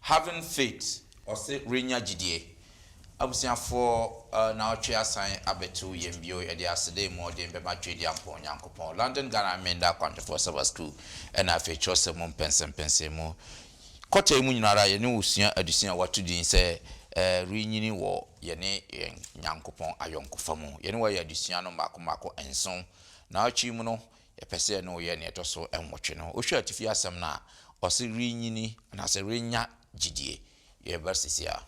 Having faith, ɔse renya gyidie. Abusuafoɔ, naawɔtwe asan abɛto yɛn bio, yɛde aseda emu ɔden bɛma Tweediampɔn Nyankopɔn, London Ghana Amenda Akwanhwɛfoɔ Sabbath School, ɛna afei Kyerɛwsɛm mu mpɛnsɛmpɛnsɛn mu. Kɔta yi mu nyina ara yɛne wo sua adesua a wɔato din sɛ Renyini wɔ Yɛne Yɛn Nyankopɔn Ayɔnkofa Mu. Yɛne wo ayɛ adesua no mmaako mmaako nson. Naawɔtwe yi mu no, Yɛpɛ sɛ yɛne wo yɛ nea ɛtɔ so nwɔtwe no. Wohwɛ atifi asɛm no a, ɔse renyini anaasɛ renya gyidie. Yɛreba sisi a.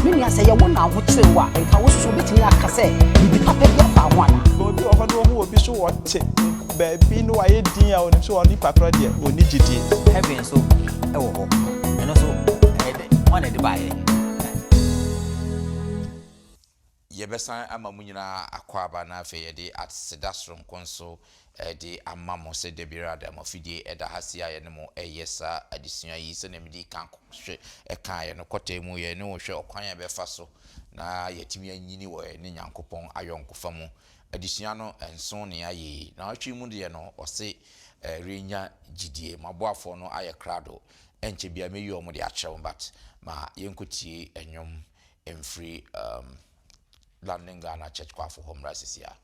Me nua, sɛ yɛwo na ahokyere wo a, nka wo nso wobɛtumi aka sɛ biribi papa bi afa ho anaa? Obi wɔ hɔ na ohu obi so ɔte baabi na wayɛ din a onim sɛ onipa korɔ deɛ ɔnni gyidie. Heaven nso wɔ hɔ. Ɛno nso ɛyɛ dɛ, hwan na ɛde baeɛ? Yɛbɛsan ama mo nyinaa akwaaba na afei yɛde aseda soronko nso de ama mo sɛ da biara da mo afidie da ha sei a yɛne mo reyɛ saa adesua yi. Sɛdeɛ medii kan hwɛ kaeɛ no, kɔta mu yɛne wo hwɛ ɔkwan a yɛbɛfa so na yɛatumi anyini wɔ yɛne Nyankopɔn ayɔnkofa mu. Adesua no nson na yɛayɛ yi. Naawɔtwe mu deɛ no, ɔse renya gyidie. M'aboafoɔ no ayɛ krado. Ɛnkyɛ biara mɛyi wɔn de akyerɛ wo but ma yɛnkɔtie nnwom mfiri um, London Ghana Church Kwafo hɔ mmra sisi a.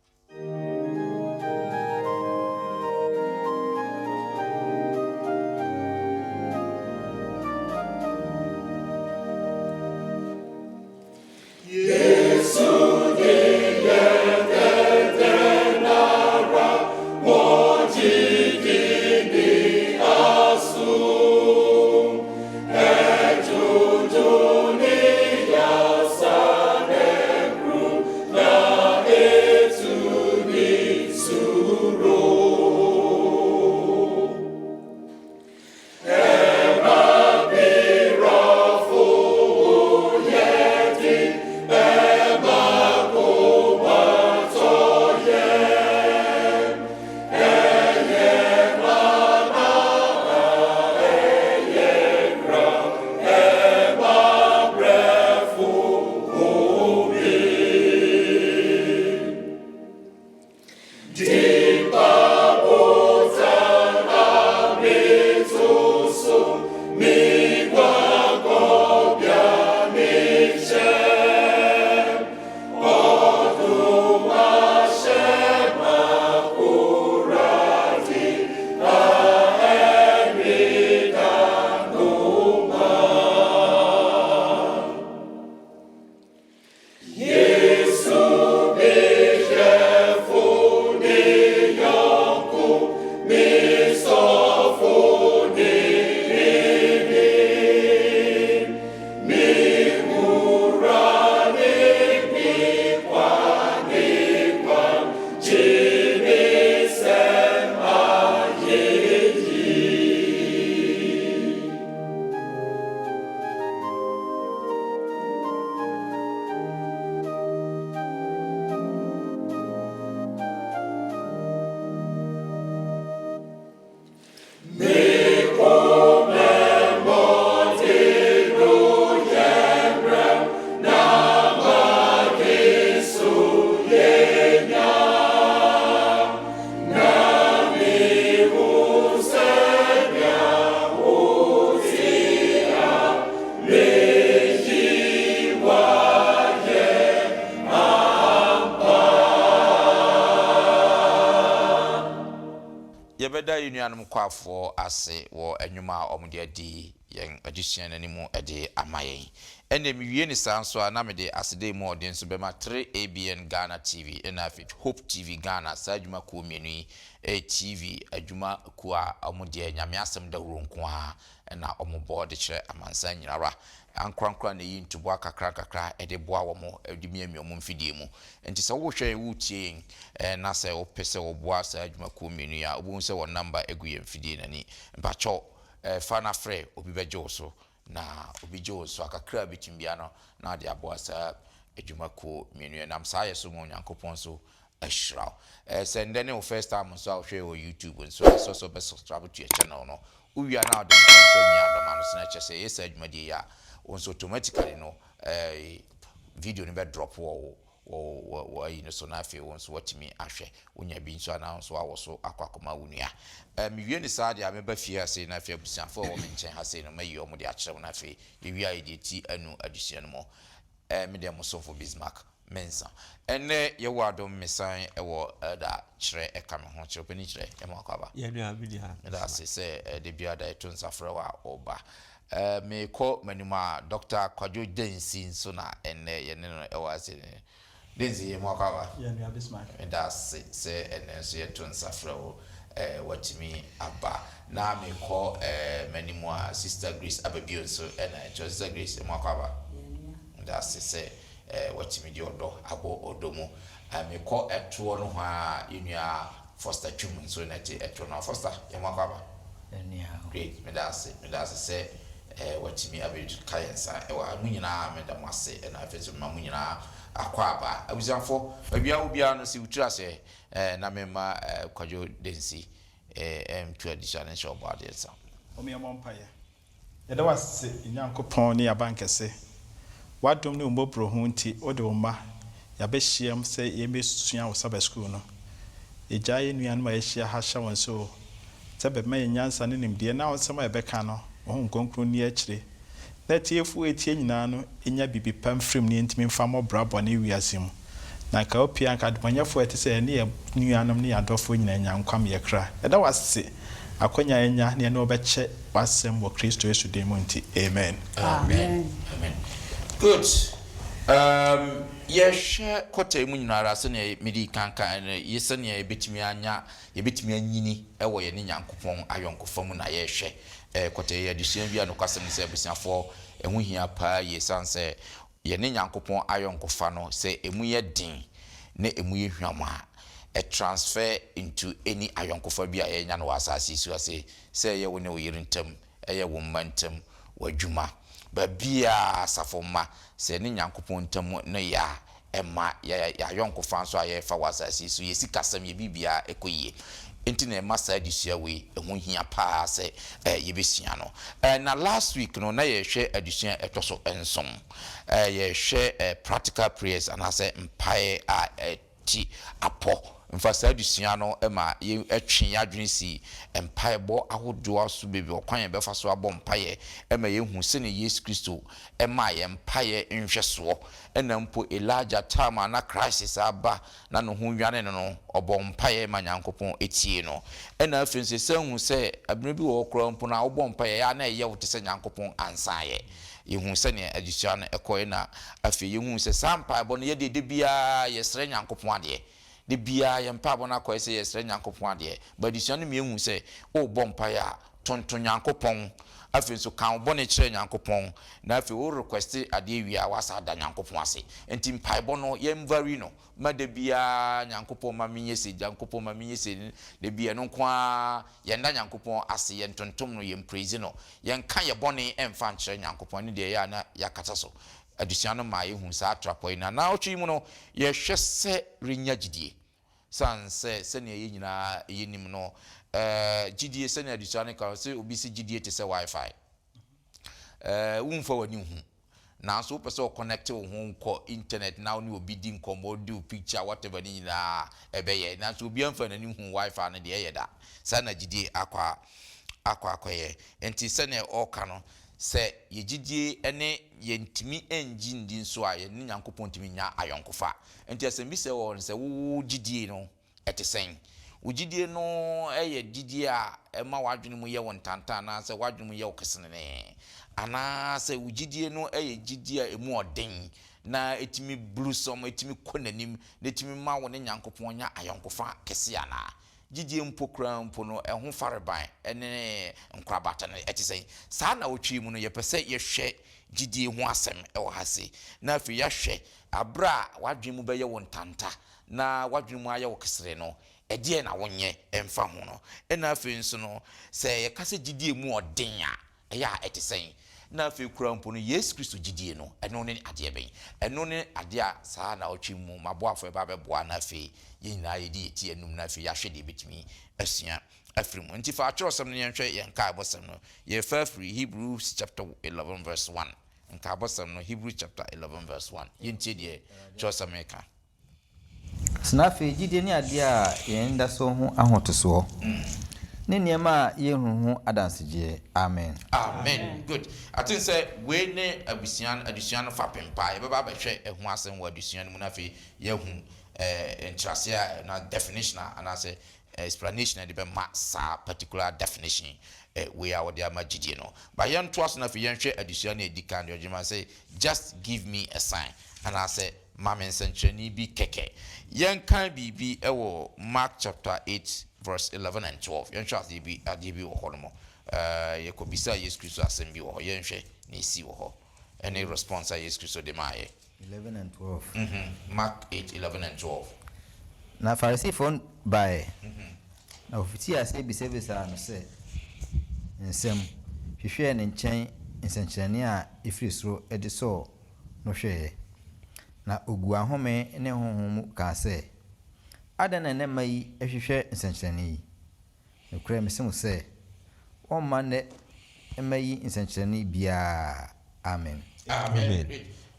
Yɛbɛda yɛn nuanom Kwafoɔ ase wɔ nnwuma a wɔde adi. yɛn adesua no anim de ama yɛn. Ɛnna mewie ne saa nso a, na mede aseda mu ɔden nso bɛma 3ABN Ghana TV ɛna afei Hope TV Ghana. Saa adwumakuo mmienu yi ɛyɛ TV adwumakuo a wɔn deɛ, Nyame asɛm dawuro nko ara ɛna wɔn bɔ de kyerɛ amansan nyinara. Ankorankora na ɛyi ntoboa kakra kakra ɛde boa wɔn ɛde miamia wɔn mfidie mu. Nti sɛ wohwɛ yɛn, wotie yɛn, na sɛ wopɛ sɛ wɔboa saa adwumakuo mmienu yi a, wobɛhu sɛ wɔn number egu yɛn mfidie n'ani. Mpakyɛw, fa na frɛ, obi bɛgye wo so, na obi gye wo so a, kakra a bɛtumi bia no na ade aboa saa adwumakuo mmienu yi. Nam saa yɛ so ma Onyankopɔn so ahyira wo. Sɛ ndɛ ne wo first time nso a wohwɛ wɔ YouTube nso a, ɛsɛ sɛ wobɛ subscribe to your channel no. Wowia na wode nsa nso amia adɔma no so, na ɛkyerɛ sɛ ɛyɛ saa adwumadie yi a, wo nso automatically no video no bɛ drop wɔ wo wɔ ayi no so, na afei wo nso watumi ahwɛ. Wonya bi nso anaa nso awɔ so akɔ akɔma wo nua. Mewie ne saa deɛ a, mɛba fie ha sei, na afei abusuafoɔ a ɛwɔ me nkyɛn ha sei no, mayi wɔn de akyerɛ wo, na afei yɛwie a, yɛde ti anu adesua no mu. Me deɛ, mo somfo Bismarck Mensa. Ɛnɛ yɛwɔ adom, mesan ɛwɔ Elder Kyerɛ ɛka me ho. Kyerɛ panin Kyerɛ, yɛma akɔ aba. Yɛn nua, me nua. Meda ase sɛ ɛde biara da ɛto nsa frɛ wo a ɔba. Mekɔ m'anim a, Dr. Kwadwo Dansi nso na ɛnɛ yɛne no ɛwɔ ase. Dansi, yɛma akɔ aba. Yɛn nua Bismarck. Meda ase sɛ ɛnɛ nso yɛto nsa frɛ wo, watumi aba. Na mekɔ m'anim a, Sister Grace Ababio nso ɛna ɛkyerɛ. Sister Grace, yɛma akɔ aba. Meda ase sɛ watumi de ɔdɔ abɔ ɔdɔ mu. Mekɔ ɛtoɔ no hɔ a, yɛn nua Foster Twum nso na ɛte ɛtoɔ no. Foster, yɛma akɔ aba. Great, meda ase, meda ase sɛ watumi abɛka yɛn nsa ɛwɔ ha. Mo nyinaa meda mo ase, ɛna afei nso mema mo nyinaa akɔ aba. Abusuafo, baabi a wo biara no, si wo tiri ase na mema Kwadwo Densi ntu adesua no nhyɛ ɔbɔ adeɛ nsa. Wɔn yɛ mmɔ mpaeɛ. Yɛda wo ase, Nyankopɔn ne yɛn abankɛse. W'adom ne wo mmɔborɔhu nti, wode wo mma yɛabɛhyiam sɛ yɛmmɛsua wo Sabbath School no. Yɛgyaa yɛn nuanom a yɛahyia ha hyɛ wɔn so sɛ bɛma yɛn nyansa ne nimdeɛ na nsɛm a yɛbɛka no, wo Honhom Kronkron nni akyire, na atiefoɔ a ɛtie nyinaa no nya biribi pa mfirim ne yɛntumi mfa mmɔ bra bɔne wiase mu. Na nka wopie anka adebɔnyɛfoɔ a ɛte sɛ yɛne yɛn nuanom ne yɛn adɔfoɔ nyinaa nya nkwa ma yɛ kra. Yɛda wo ase akwanya a yɛnya ne yɛne wɔbɛkyɛ w'asɛm wɔ Kristo Yesu din mu nti, amen. Amen, amen. Good. Yɛhwɛ kɔta yi mu nyinara, sɛnea mede kankan no yɛ, sɛnea yɛbɛtumi anya, yɛbɛtumi anyini ɛwɔ yɛne Nyankopɔn ayɔnkofa mu na yɛhwɛ kɔta yi. Adesua bi a nokwasɛm ne sɛ, abusuafoɔ, ɛho hia paa yie, sane sɛ yɛne Nyankopɔn ayɔnkofa no, sɛ ɛmu yɛ den na ɛmu yɛ hwam a, ɛ transfer into any ayɔnkofa bi a yɛnya no wɔ asase yi so ase, sɛ ɛyɛ wo ne wo yere ntam, ɛyɛ wo mma ntam, w'adwuma, baabiaa asafo mma. Sɛ ne Nyankopɔn ntam no yɛ a, ɛma yɛ ayɔnkofa nso a yɛfa wɔ asase yi so, yɛ sikasɛm, yɛ biribiara ɛkɔ yie. Nti na ɛma saa adesua wei ɛho hia paa sɛ yɛbɛsua no. Na last week no, na yɛhwɛ adesua a ɛtɔ so 7. Yɛhwɛ practical prayers anaasɛ mpaeɛ a ɛti apɔ. Mfa saa adesua no ma yɛtwe yɛn adwene si mpaebɔ ahodoɔ so bebree, ɔkwan yɛbɛfa so abɔ mpaeɛ, ɛma yɛhu sɛnea Yesu Kristo ɛma yɛn mpaeɛ nhwɛsoɔ. Ɛna mpo Elijah time a na crisis aba na ne ho nwane no, ɔbɔ mpaeɛ ma Nyankopɔn etie no. Ɛna afei nso sɛ hu sɛ abena bi wɔ hɔ koraa mpo na wobɔ mpaeɛ a, na ɛyɛ wo te sɛ Nyankopɔn ansa yɛ. Yɛhu sɛnea adesua no ɛkɔɛ, na afei yɛhu sɛ saa mpaebɔ no, yɛde de biara yɛsrɛ Nyankopɔn adeɛ. De biara yɛn mpaebɔ no akɔɛ sɛ yɛsrɛ Nyankopɔn adeɛ. Ba adesua no mmiɛhu sɛ wobɔ mpaeɛ a, tonto Nyankopɔn, afei nso ka wo bɔne kyerɛ Nyankopɔn, na afei wo request adeɛ wie a, wasa ada Nyankopɔn ase. Nti mpaebɔ no, yɛn vary no ma da biara Nyankopɔn ma menyɛ sei, Nyankopɔn ma menyɛ sei, da biara ɛno nko ara. Yɛnda Nyankopɔn ase, yɛntontom no, yɛmpraise no, yɛnka yɛ bɔne ɛmfa nkyerɛ Nyankopɔn. Ɛno deɛ, ɛyɛ a na yɛakata so. Adesua no ma yɛhu saa atrapɔ yi. Na naawɔtwe yi mu no, yɛhwɛ sɛ renya gyidie, san sɛ sɛnea yɛn nyinaa yɛnim no, gyidie, sɛnea adesua no ka no, sɛ obi sɛ gyidie te sɛ WiFi. Womfa w'ani hu, nanso wopɛ sɛ ɔconnect wo ho nkɔ internet na wo ne obi di nkɔmmɔ, di wo picture, whatever ne nyinaa ɛbɛyɛ, nanso obi amfa n'ani hu WiFi no deɛ, ɛyɛ da. Saa na gyidie akɔ akɔyɛ. Nti sɛnea ɔreka no sɛ yɛgyidie ne yɛntumi ngye ndi nso a, yɛne Nyankopɔn ntumi nya ayɔnkofa. Nti asɛm bi sɛ wɔ no sɛ wo gyidie no ɛte sɛn? Wo gyidie no yɛ gyidie a ɛma w'adwene mu yɛ wo ntanta anaasɛ w'adwene mu yɛ wo kesenenee? Anaasɛ wo gyidie no yɛ gyidie a ɛmu ɔden na ɛtumi blossom, ɛtumi kɔ n'anim, na ɛtumi ma wo ne Nyankopɔn nya ayɔnkofa kɛseɛ anaa? Gyidie mpo koraa mpo no, ɛho farebae ne nkorabata no, ɛte sɛn? Saa nnawɔtwe yi mu no, yɛpɛ sɛ yɛhwɛ gyidie ho asɛm wɔ ha sei, na afei yɛahwɛ berɛ a w'adwene mu bɛyɛ wo ntanta na w'adwene mu ayɛ wo kesere no, ɛdeɛn na wonyɛ mfa ho no? Ɛna afei nso no, sɛ yɛka sɛ gyidie mu ɔden a, ɛyɛ a ɛte sɛn? Na afei koraa mpo no, Yesu Kristo gyidie no, ɛno ne adeɛ bɛn? Ɛno ne adeɛ a saa nnawɔtwe yi mu m'aboafoɔ reba abɛboa na afei yɛn nyinaa yɛde yɛn ti anum na afei yɛahwɛ deɛ yɛbɛtumi asua afiri mu. Nti fa atwerɛsɛm no yɛnhwɛ yɛn nkaebɔsɛm no. Yɛrefa afiri Hebrews chapter 11 verse 1. Nkaebɔsɛm no, Hebrews chapter 11 verse 1. Yɛntie deɛ twerɛsɛm no reka. Na afei gyidie ne adeɛ a yɛn ani da so ho ahotosoɔ, ne nneɛma a yɛnhunu ho adansegyeɛ. Amen. Amen good I think sɛ wei ne abusua no adesua no fapem paa yɛbɛba abɛhwɛ ɛho asɛm wɔ adesua no mu na afei yɛahu ɛɛ nkyerɛaseɛ a na definition a anaasɛ explanation a yɛde bɛma saa particular definition wei a wɔde ama gyidie no. But yɛntoa so na afei yɛnhwɛ adesua no a ɛdi kan deɛ ɔgyema sɛ just give me a sign anaasɛ ma me nsɛnkyerɛnne bi kɛkɛ. Yɛnkan biribi wɔ Mark chapter 8 verse 11 and 12. Yɛnhwɛ adeɛ bi adeɛ bi wɔ hɔ nom. Yɛkɔbisaa Yesu Kristo asɛm bi wɔ hɔ. Yɛnhwɛ nea ɛsii wɔ hɔ ɛne response a Yesu Kristo de maeɛ. 11 and 12. Mark 8, 11 and 12. Na Farisifoɔ no baeɛ, na wɔfitii aseɛ bisabisaa no sɛ nsɛm, hwehwɛɛ ne nkyɛn nsɛnkyerɛnneɛ a ɛfiri soro de sɔɔ no hwɛeɛ. Na ɔguu ahome ne honhom mu kaa sɛ, Adɛn na nnɛ mma yi hwehwɛ nsɛnkyerɛnneɛ yi? Nokorɛ mese mo sɛ, wɔmma nnɛ mma yi nsɛnkyerɛnne biara. Amen. Amen.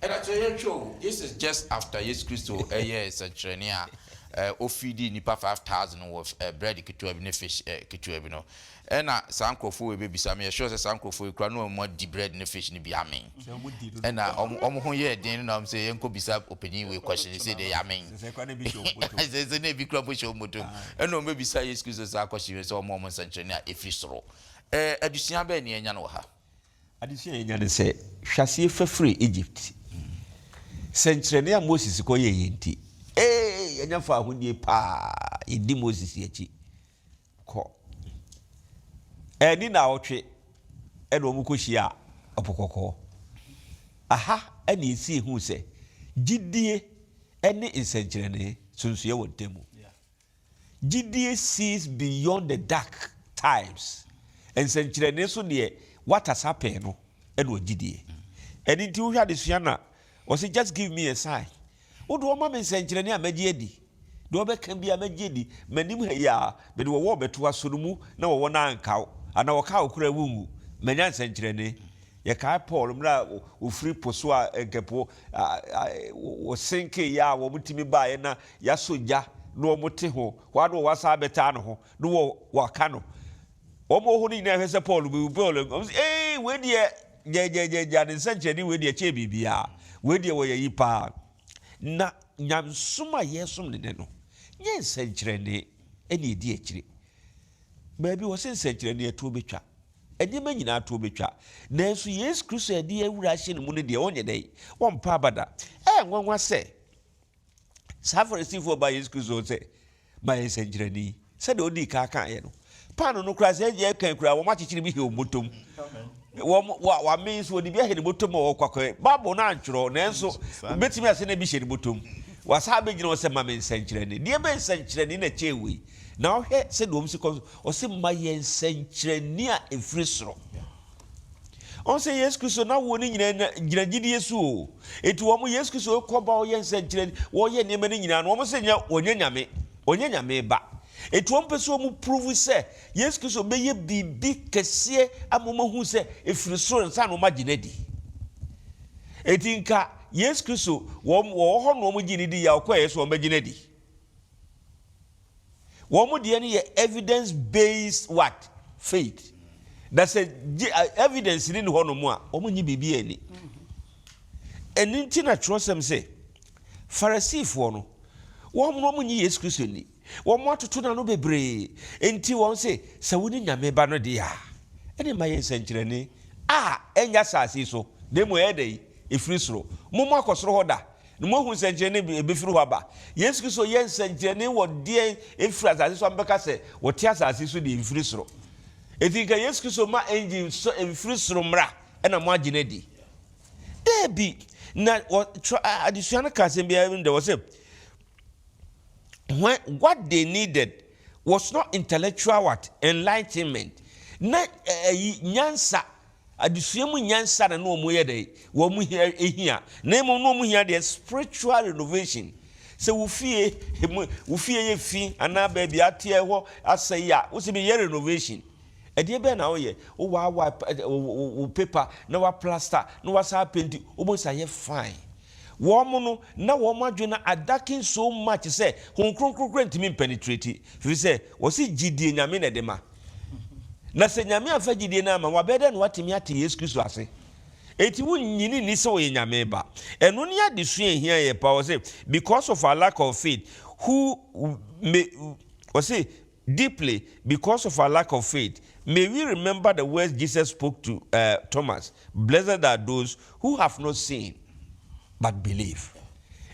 Ɛna kyerɛ yɛn hwɛ o, this is just after Yesu Kristo yɛɛ nsɛnkyerɛnne a ɔfiidii nnipa 5000 wɔ bread ketewa bi ne fish ketewa bi no. Ɛna saa nkorɔfoɔ wei bɛbisa, meyɛ sure sɛ saa nkorɔfoɔ yi koraa na wɔn adi bread ne fish no bi amen. Ɛna wɔn ho yɛɛ den no na wɔn sɛ yɛnkɔ bisa ɔpanin wei question sɛ deɛ yɛamen. Sɛ sɛ na ebi koraa mpo hyɛ wɔn bɔtɔ mu. Ɛna wɔn bɛbisa Yesu Kristo saa question wei sɛ ɔmma wɔn nsɛnkyerɛnne a ɛfiri soro. Ɛɛ adesua bɛn na yɛanya no wɔ ha? Adesua a yɛnya ne sɛ, hwɛ aseɛ fa firi Egypt. Sɛnkyerɛnne a Moses kɔyɛeɛ nti, ee, yɛanya fawohodie paa, yɛdi Moses akyi kɔ. Anni nnawɔtwe na wɔkɔhyiaa Ɛpo Kɔkɔɔ. Aha na yɛsi huu sɛ gyidie ne nsɛnkyerɛnne sonsoeɛ wɔ ntam. Gyidie sees beyond the dark times. Nsɛnkyerɛnne nso deɛ what has happened no ɛna ɔgyidie. Ɛno nti wohwɛ adesua no a, ɔse just give me a sign. Wo deɛ ɔma me nsɛnkyerɛnne a mɛgye adi. Deɛ ɔbɛka biara mɛgye adi. M'anim ha yi ara, mede wɔwɔ bɛto aso no mu na wɔwɔ no anka wo. Anaa wɔka wo koraa wonwu. Manya nsɛnkyerɛnne. Yɛkae Paul mmerɛ a ɔfiri po so a nka po wɔsenkeeɛ a wɔtumi baeɛ na yɛasɔ gya na wɔte ho. Hɔ ara na wɔwɔ asan abɛtaa ne ho na wɔaka no. Wɔn wɔ hɔ no nyinaa hwɛ sɛ Paul bɛwu. Paul awu. Wɔn sɛ, ee wei deɛ gyaagyaagyaa ne nsɛnkyerɛnne wei deɛ kyɛn biribiara. Wei deɛ wɔyɛ yi paa. Na nyamesom a yɛresom no nnɛ no, nyɛ nsɛnkyerɛnne na ɛdi akyire. Baabi wɔ sɛ nsɛnkyerɛnne ɛtoɔ bɛtwa. Nneɛma nyinaa toɔ bɛtwa. Nanso Yesu Kristo a yɛde yɛn wura ahyɛ ne mu no deɛ, ɔnyɛ dɛn? Ɔmpa aba da. Ɛyɛ nwanwa sɛ saa Farisifoɔ baa Yesu Kristo hɔ sɛ, Ma yɛn nsɛnkyerɛnne yi. Sɛdeɛ ɔdii kan kaeɛ no, paano no koraa sɛ ɛyɛ kan koraa, wɔakyekyere bi hyɛ wɔn bɔtɔm. Wɔn, wa, wamee nso wɔde bi ahyɛ ne bɔtɔm ma wɔkɔ akɔyɛ. Bible no antwerɛ, nanso wobɛtumi asɛ na bi hyɛ ne bɔtɔm. Wasan abɛgyina hɔ sɛ, Ma me nsɛnkyerɛnne. Deɛ bɛn nsɛnkyerɛnne na ɛkyɛn wei? Na wohwɛ sɛdeɛ wɔn si kɔ so, ɔse ma yɛn nsɛnkyerɛnne a ɛfiri soro. Ɔn sɛ Yesu Kristo n'awoɔ no nyinaa gyina gyidie so o. Enti wɔn Yesu Kristo rekɔ ba ɔyɛ nsɛnkyerɛnne, wɔyɛ nneɛma no nyinaa no, wɔn sɛ nyɛ ɔnyɛ Nyame, ɔnyɛ Nyame ba. Enti wɔn pɛ sɛ wɔn prove sɛ Yesu Kristo bɛyɛ biribi kɛseɛ ama wɔn ahu sɛ ɛfiri soro nsa na wɔn agye no adi. Enti nka Yesu Kristo wɔn wɔwɔ hɔ na wɔn gye no di yɛ a ɔkɔɛ so wɔn bɛgye no adi. Wɔn deɛ no yɛ evidence based what? Faith. Na sɛ gye evidence ni hɔ nom a, wɔn nye biribi ani. Ɛno nti na twerɛsɛm sɛ, Farisifoɔ no, wɔn no wɔn nye Yesu Kristo ni. Wɔatoto n'ano bebree, enti wɔn se, Sɛ wone Nyame Ba no de a, ɛne ma yɛ nsɛnkyerɛnne a ɛnyɛ asase yi so, na mmom ɛyɛ dɛn? Ɛfiri soro. Mo moakɔ soro hɔ da, na moahu nsɛnkyerɛnne bi ɛbɛfiri hɔ aba. Yesu Kristo yɛ nsɛnkyerɛnne wɔ deɛn ɛfiri asase so a mobɛka sɛ wɔte asase so deɛ ɛmfiri soro? Enti nka Yesu Kristo ma engine sɔ ɛmfiri soro mmra ɛna moagye no adi? Daabi! Na wɔ, twerɛ, adesua no ka asɛm biara mu dɛ, wɔ sɛ, when what they needed was not intellectual what enlightenment na ɛyi nyansa adesua mu nyansa na na wɔn yɛ dɛ wɔn hia ehia na mmom na wɔn hia deɛ spiritual renovation sɛ wo fie mu wo fie yɛ fi anaa baabi ateɛ hɔ asɛe a wosɛ mi yɛ renovation ɛdeɛ bɛn na woyɛ wowaawa wo paper na wa plaster na wasa apenti wobɛhu sɛ ayɛ fine. Wɔn no, na wɔn adwene no adarken so much sɛ Honhom Kronkron koraa ntumi mpenetrate, firi sɛ wɔse gyidie Nyame na ɛde ma. Na sɛ Nyame amfa gyidie no amma wo a, bɛyɛ dɛn na woatumi ate Yesu Kristo ase? Enti wonnyini nni sɛ ɔyɛ Nyame ba. Ɛno ne adesua a ɛhia yɛn paa. Wɔse, because of our lack of faith, who may, wɔse, Deeply, because of our lack of faith, may we remember the words Jesus spoke to uh, Thomas Blessed are those who have not seen but believe.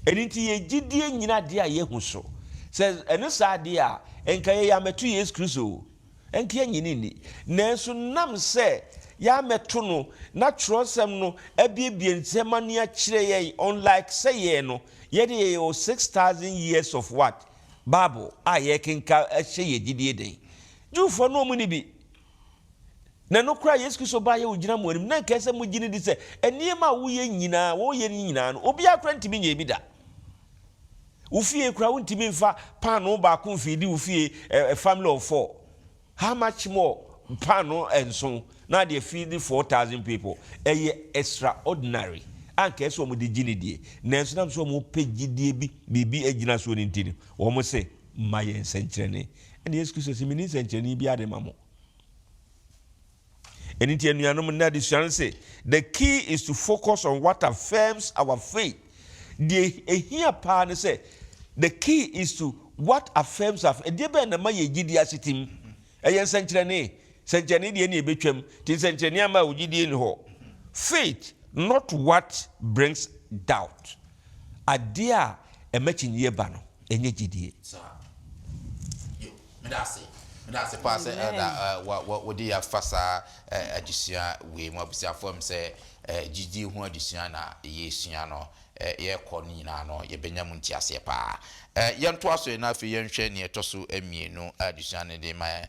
Ɛno nti yɛn gyidie nnyina adeɛ a yɛhu so. Sɛ ɛno saa adeɛ a, nka yɛyɛ amɛto Yesu Kristo o, nka yɛnnye no nni. Nanso nam sɛ yɛamɛto no na twerɛsɛm no abiebie nsɛm ani akyerɛ yɛn, unlike sɛ yɛn no, yɛde yɛwɔ 6000 years of what? Bible a yɛkenkan hyɛ yɛn gyidie den. Jewfoɔ no wɔn nni bi. Na ɛno koraa Yesu Kristo baeɛ ɔgyina mo anim na nka ɛsɛ mogye no di sɛ nneɛma a woyɛ nyinaa wɔyɛ no nyinaa no obiara koraa ntumi nyɛ bi da. Wo fie koraa wontumi mfa paanoo baako mfiidi wo fie a family of four. How much more paanoo nson na adeɛ feed 4,000 people ɛyɛ extraordinary a nka ɛsɛ wɔn de gye ne die nanso nam sɛ wɔn pɛ gyidie bi biribi agyina soɔ no nti no wɔn se ma yɛn nsɛnkyerɛnne ɛna Yesu Kristo se menni nsɛnkyerɛnne biara de ma mo. Ɛno nti anuanom nnɛ adesua no se the key is to focus on what affirms our faith. Deɛ ehia paa ne sɛ the key is to what affirms our faith. Ɛdeɛ bɛn na ɛma yɛn gyidie ase tim? Ɛyɛ nsɛnkyerɛnne. Sɛnkyerɛnne deɛ ne ɛbɛtwam. Nti nsɛnkyerɛnne ama wo gyidie nni hɔ. Faith not what brings doubt. Adeɛ a ɛma kyinyeɛ ba no, ɛnyɛ gyidie. Saa. Yo, meda ase. Meda ase paa sɛ Elder wa wa wode yɛ afa saa adesua wei mu. Abusuafoɔ ɛm sɛ gyidie ho adesua na yɛresua no. Yɛrekɔ no nyinaa no yɛbɛnya mu nteaseɛ paa. Yɛntoa so na afei yɛnhwɛ nea ɛtɔ so mmienu a adesua no de ma yɛn.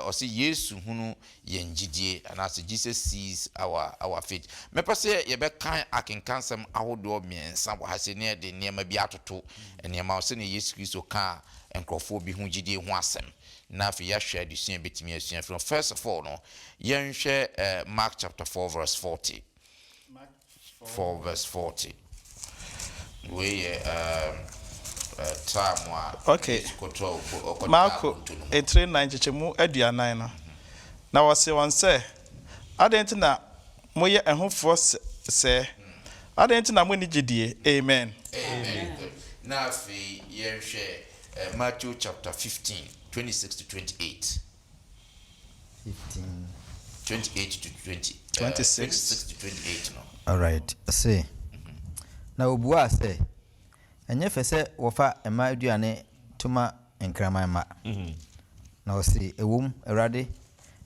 Ɔse Yesu hunu yɛn gyidie anaasɛ Jesus sees our our faith. Mɛpɛ sɛ yɛbɛkan akenkansɛm ahodoɔ mmiɛnsa wɔ ha sei na yɛde nneɛma bi atoto nneɛma ho sɛdeɛ Yesu Kristo kaa nkorɔfoɔ bi ho gyidie ho asɛm na afei yɛahwɛ adesua a yɛbɛtumi asua afiri ho. First of all no, yɛnhwɛ Mark chapter 4 verse 40. 4 verse 40. Wei yɛ um, time a Okay. Yesu kɔtoa ɔkɔtaa Marko bonto no mu. etire nnan nkyekyɛmu 40 no, na ɔsee wɔn sɛ, Adɛn nti na moyɛ ahufoɔ sɛɛ? Adɛn nti na monni gyedie? Amen. Amen. Good. Na afei yɛnhwɛ Matthew chapter 15, 26 to 28. 15. 28 to 20, 26. 26 to 28 no. Alright, ɔse, Na obuaa sɛ, Ɛnyɛ fɛ sɛ wɔfa mma aduane to ma nkraman mma. Na ɔse, Ɛwom, Awurade,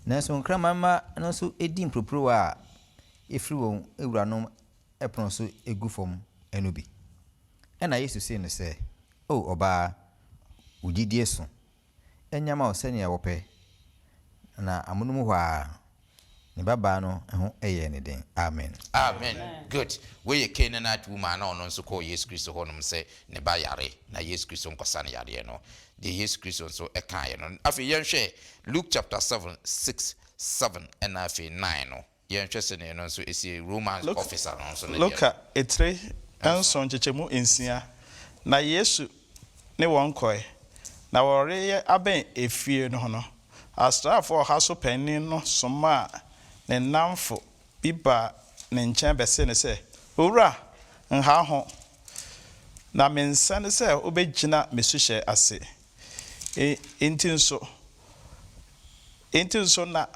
nanso nkraman mma no nso di mporoporowa a efiri wɔn wuranom pono so gu fam no bi. Ɛnna Yesu see no sɛ, O ɔbaa, wo gyidie so. Ɛnyɛ mma wo sɛnea wopɛ. Na amonom hɔ ara, ne babaa no ho yɛɛ no den. Amen. Amen good wei yɛ Canaanite woman a na ɔno nso kɔɔ Yesu Kristo hɔ nom sɛ ne ba yare na Yesu Kristo nkɔsa no yareɛ no deɛ Yesu Kristo nso kaeɛ no afei yɛnhwɛ Luke chapter 7 6 7 ɛna afei 9 no. Yɛnhwɛ sɛnea ɛno nso si Roman Luk, officer no nso ne deɛ no. Luka etire nson nkyekyɛmu nsia, Na Yesu ne wɔn kɔe, na wɔreyɛ abɛn efie no ho no, asraafoɔ ɔha so panin no somaa ne nnamfo bi baa ne nkyɛn bɛsee no sɛ, Owura, nha wo ho, na mensɛ ne sɛ wobɛgyina me suhyɛ ase. Enti nso, enti nso na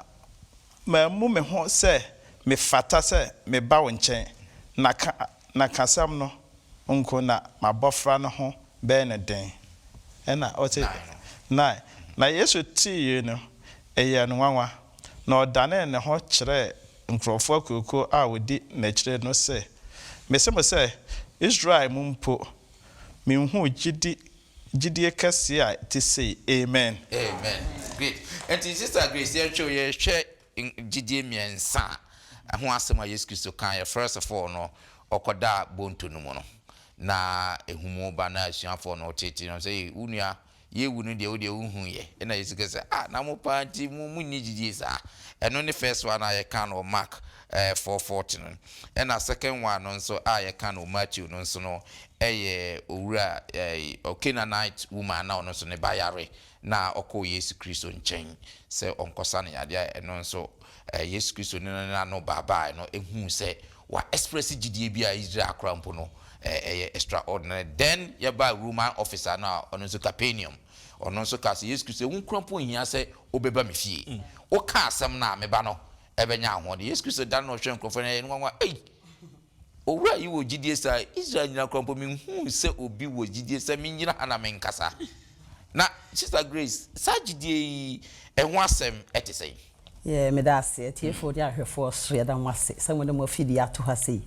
mammu me ho sɛ mefata sɛ meba wo nkyɛn, na ka, na ka asɛm no nko na m'abɔfra no ho bɛyɛ no den. Ɛnna ɔse, Nine. Na Yesu tee yei no, ɛyɛɛ no nwanwa, na ɔdanee ne ho kyerɛɛ nkurɔfoɔ akuakuo a wɔdi n'akyire no se, Mese mo sɛ, Israel mu mpo, menhuu gyidi gyidie kɛseɛ a ɛte sei. Amen. Amen. Great. Nti Sister Grace yɛnhwɛ o, yɛhwɛ gyidie mmiɛnsa ho asɛm a Yesu Kristo kaeɛ. First of all no, ɔkɔdaa bonto no mu no, na ehumu ba na asuafoɔ no tete no sɛ, Ei, wo nua Yewu no deɛ wo deɛ wonhu yɛ. Ɛna Yesu ka sɛ, ah, na mo paa nti mo monni gyidie saa. Ɛno ne first one a yɛka no wɔ Mark eh, 4:40 no. Ɛna second one no nso a yɛka no wɔ Matthew no nso no ɛyɛ owura eh, Canaanite woman na ɔno nso ne ba yare na ɔkɔɔ Yesu Kristo nkyɛn sɛ ɔnkɔsa no yadeɛ a ɛno nso eh, Yesu Kristo ne no n'ano baabaae no ehuu sɛ wa express gyidie bi a Israel koraa mpo no ɛyɛ extraordinary. Then yɛbaa Roman officer no a ɔno nso Capernaum, ɔno nso kaa sɛ Yesu Kristo wo koraa mpo nhia sɛ wobɛba me fie, woka asɛm no a me ba no ɛbɛnya ahoɔden. Yesu Kristo dane na ɔhwɛ nkurɔfoɔ no ɛyɛ no nwanwa, ei owura yi wɔ gyidie saa, Israel nyina koraa mpo menhuu sɛ obi wɔ gyidie sɛ mengyina ha na menkasa. Na Sister Grace, saa gyidie yi ɛho asɛm ɛte sɛn? Yeah, meda ase. Atiefoɔ ne ahwɛfoɔ so yɛda mo ase sɛ mode mo afidie ato ha sei.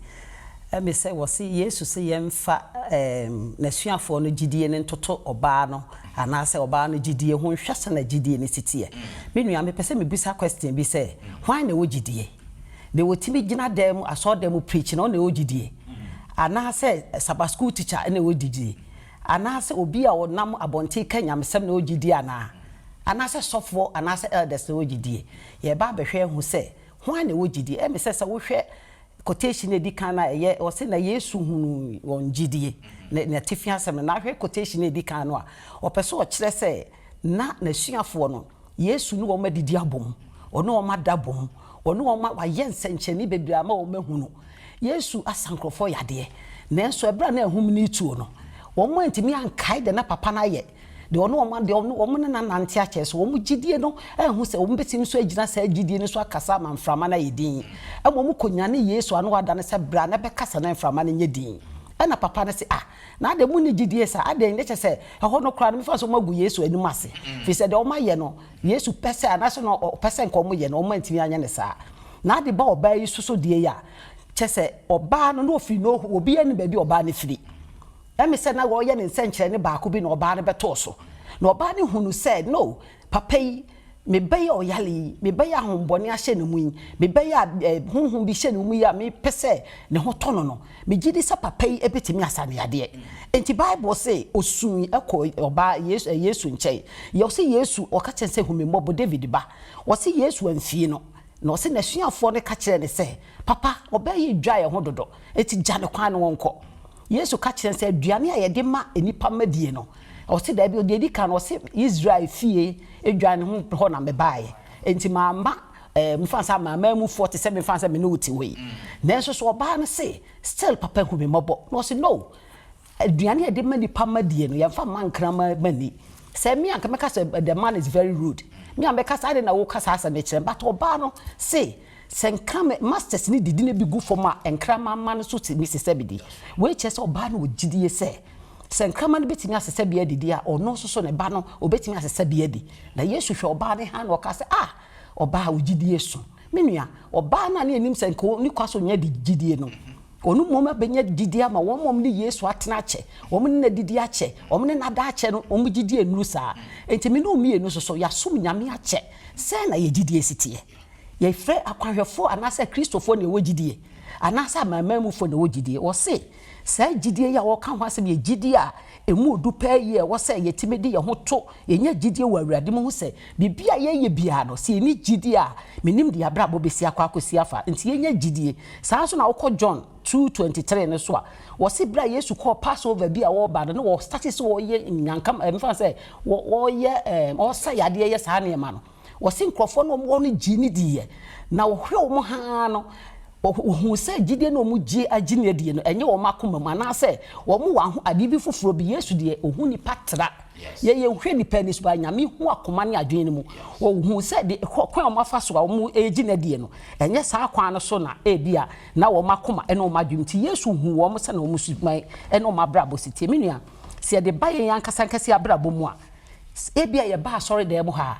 Ɛme sɛ wɔse Yesu se yɛmfa ɛɛm n'asuafoɔ no gyidie no ntoto ɔbaa no anaasɛ ɔbaa no gyidie ho nhwɛ sɛnea gyidie no si teɛ. Me nua mepɛ sɛ mebisa question bi sɛ, hwan na ɛwɔ gyidie? Deɛ ɔtumi gyina dan mu, asɔredan mu preach no ɔno na ɛwɔ gyidie? Anaasɛ Sabbath school teacher na ɛwɔ gyidie? Anaasɛ obi a ɔnam abɔnten ka nyamesɛm na ɔwɔ gyidie anaa? Anaasɛ sɔfoɔ anaasɛ elders na ɛwɔ gyidie? Yɛreba abɛhwɛ ahu sɛ hwan na ɛwɔ gyidie. Ɛyɛ me sɛ sɛ wohwɛ quotation a ɛdi kan no a ɛyɛ ɔse na Yesu hunuu wɔn gyidie, ne n'atifi asɛm no, na ahwɛ quotation a ɛdi kan no a, ɔpɛ sɛ ɔkyerɛ sɛ na n'asuafoɔ no, Yesu ne wɔn adidi abom, ɔne wɔn ada abom, ɔne wɔn wayɛ nsɛnkyerɛnne bebree ama wɔn ahunu. Yesu asa nkurɔfoɔ yadeɛ, nanso ɛberɛ a na ahum no retuo no, wɔn antumi ankae deɛ na papa no ayɛ, deɛ ɔne wɔn deɛ ɔne wɔn ne no anante akyɛ so, wɔn gyidie no anhu sɛ wɔbɛtumi nso agyina saa gyidie no so akasa ama mframa no ayɛ dinn. Ɛma wɔkɔnyane Yesu a na wada no sɛ bra na bɛkasa na mframa no nyɛ dinn. Ɛna papa no se, Ah, na adɛn monni gyidie saa? Adɛn? Ne kyerɛ sɛ, ɛhɔ no koraa no, mefa sɛ wɔagu Yesu anim ase, firi sɛ deɛ wɔayɛ no, Yesu pɛ sɛ, anaasɛ na ɔpɛ sɛ nka wɔyɛ no, wɔantumi anyɛ no saa. Na ade ba ɔbaa yi so so deɛ yi a, kyerɛ sɛ ɔbaa no, na ɔfiri no, obiara nnim baabi a ɔbaa no firi. Ɛme sɛ na wɔreyɛ no nsɛnkyerɛnne baako bi na ɔbaa no bɛtoo so. Na ɔbaa no hunuu sɛ, no, papa yi, me ba yi a ɔyare yi, me ba yi a ahombɔne ahyɛ ne mu yi, me ba yi a eh, honhom bi hyɛ ne mu yi a mepɛ sɛ ne ho tɔ no no, megye di sɛ papa yi bɛtumi asa ne yadeɛ. Enti Bible se ɔsui kɔɔ ɔbaa Yesu, eh, Yesu nkyɛn. Yɛ ɔse Yesu, ɔka kyerɛ no sɛ, hu me mmɔbɔ, David ba. Ɔse Yesu amfie no. Na ɔse n'asuafoɔ no ka kyerɛɛ no sɛ, Papa, ɔbaa yi dwa yɛn ho dodo, enti gya no kwan na ɔnkɔ. Yesu ka kyerɛɛ no sɛ, Aduane a yɛde ma nnipa ma die no, ɔse daabi, deɛ ɛdi kan no, ɔse Israel fie dwan ho hɔ na mebaeɛ, enti mamma eh, mefa no sɛ amanamanmufoɔ te sɛ mefa no sɛ me ne wo te hɔ yi. Nanso so ɔbaa no se, still papa hu me mmɔbɔ? Na ɔse, no, aduane a yɛde ma nnipa ma die no, yɛmfa mma nkraman ma nni. Sɛ me a nka mɛka sɛ the man is very rude. Me a mɛka sɛ adɛn na woka saa asɛm yi kyerɛ me? But ɔbaa no se, Sɛ nkrama, masters no didi na bi gu fam a, nkraman mma no nso tumi sesa bi di. Wei kyerɛ sɛ ɔbaa no wɔ gyidie sɛ, sɛ nkraman no bɛtumi asesa bi adidi a, ɔno nso so ne ba no, ɔbɛtumi asesa bi adi. Na Yesu hwɛ ɔbaa no hann na ɔkaa sɛ, Ah, ɔbaa, wo gyidie so. Me nua, ɔbaa no a na yɛnim sɛ nka ɔnni kwa sɛ ɔnya gyidie no, ɔno mmom abɛnya gyidie ama wɔn a wɔne Yesu atena akyɛ, wɔn ne no adidi akyɛ, wɔn ne no ada akyɛ no, wɔn gyidie nnuru saa. Enti me ne wo mmienu nso so, yɛasom Nyame akyɛ. Sɛn na yɛn gyidie si teɛ? Yɛfrɛ akwanhwɛfoɔ anaasɛ Akristofoɔ na ɛwɔ gyidie, anaasɛ amanamanmufoɔ na ɛwɔ gyidie. Wɔse saa gyidie yi a wɔreka ho asɛm yɛ gyidie a ɛmu ɔdu paa yie a ɛwɔ sɛ yɛtumi de yɛn ho to, yɛnya gyidie wɔ Awurade mu hu sɛ biribi a yɛyɛ biara no, sɛ yɛnni gyidie a, mennim deɛ abrabɔ bɛsi akɔ akɔsi afa. Nti yɛnya gyidie. Saa nso na wokɔ John 2:23 no so a, wɔse berɛ a Yesu kɔɔ Passover bi a wɔreba no, na wɔstate sɛ wɔreyɛ nyankam, ɛmfa sɛ wɔreyɛ, wɔresa yadeɛ yɛ saa nneɛma no. Wɔse nkurɔfoɔ no a wɔwɔ hɔ no gyee no diiɛ, na wɔhwɛɛ wɔn haa no. Wɔhuu sɛ gyidie no a wɔgye agye no adie no, ɛnyɛ wɔn akoma mu, anaasɛ wɔn wɔ aho adeɛ bi foforɔ bi. Yesu deɛ, ɔhu nnipa tra. Yɛ yɛnhwɛ nnipa ani so, but Nyame hu akoma ne adwene no mu. Ɔhuu sɛ de kwan a wɔafa so a wɔregye no adie no, ɛnyɛ saa kwan no so na ebia na wɔn akoma ne wɔn adwene nti. Yesu huu wɔn sɛdeɛ wɔn suban ne wɔn abrabɔ si teɛ. Me nua, sɛ yɛde ba yɛn ankasa ankasa abrabɔ mu a, ebia yɛba asɔredan mu ha a,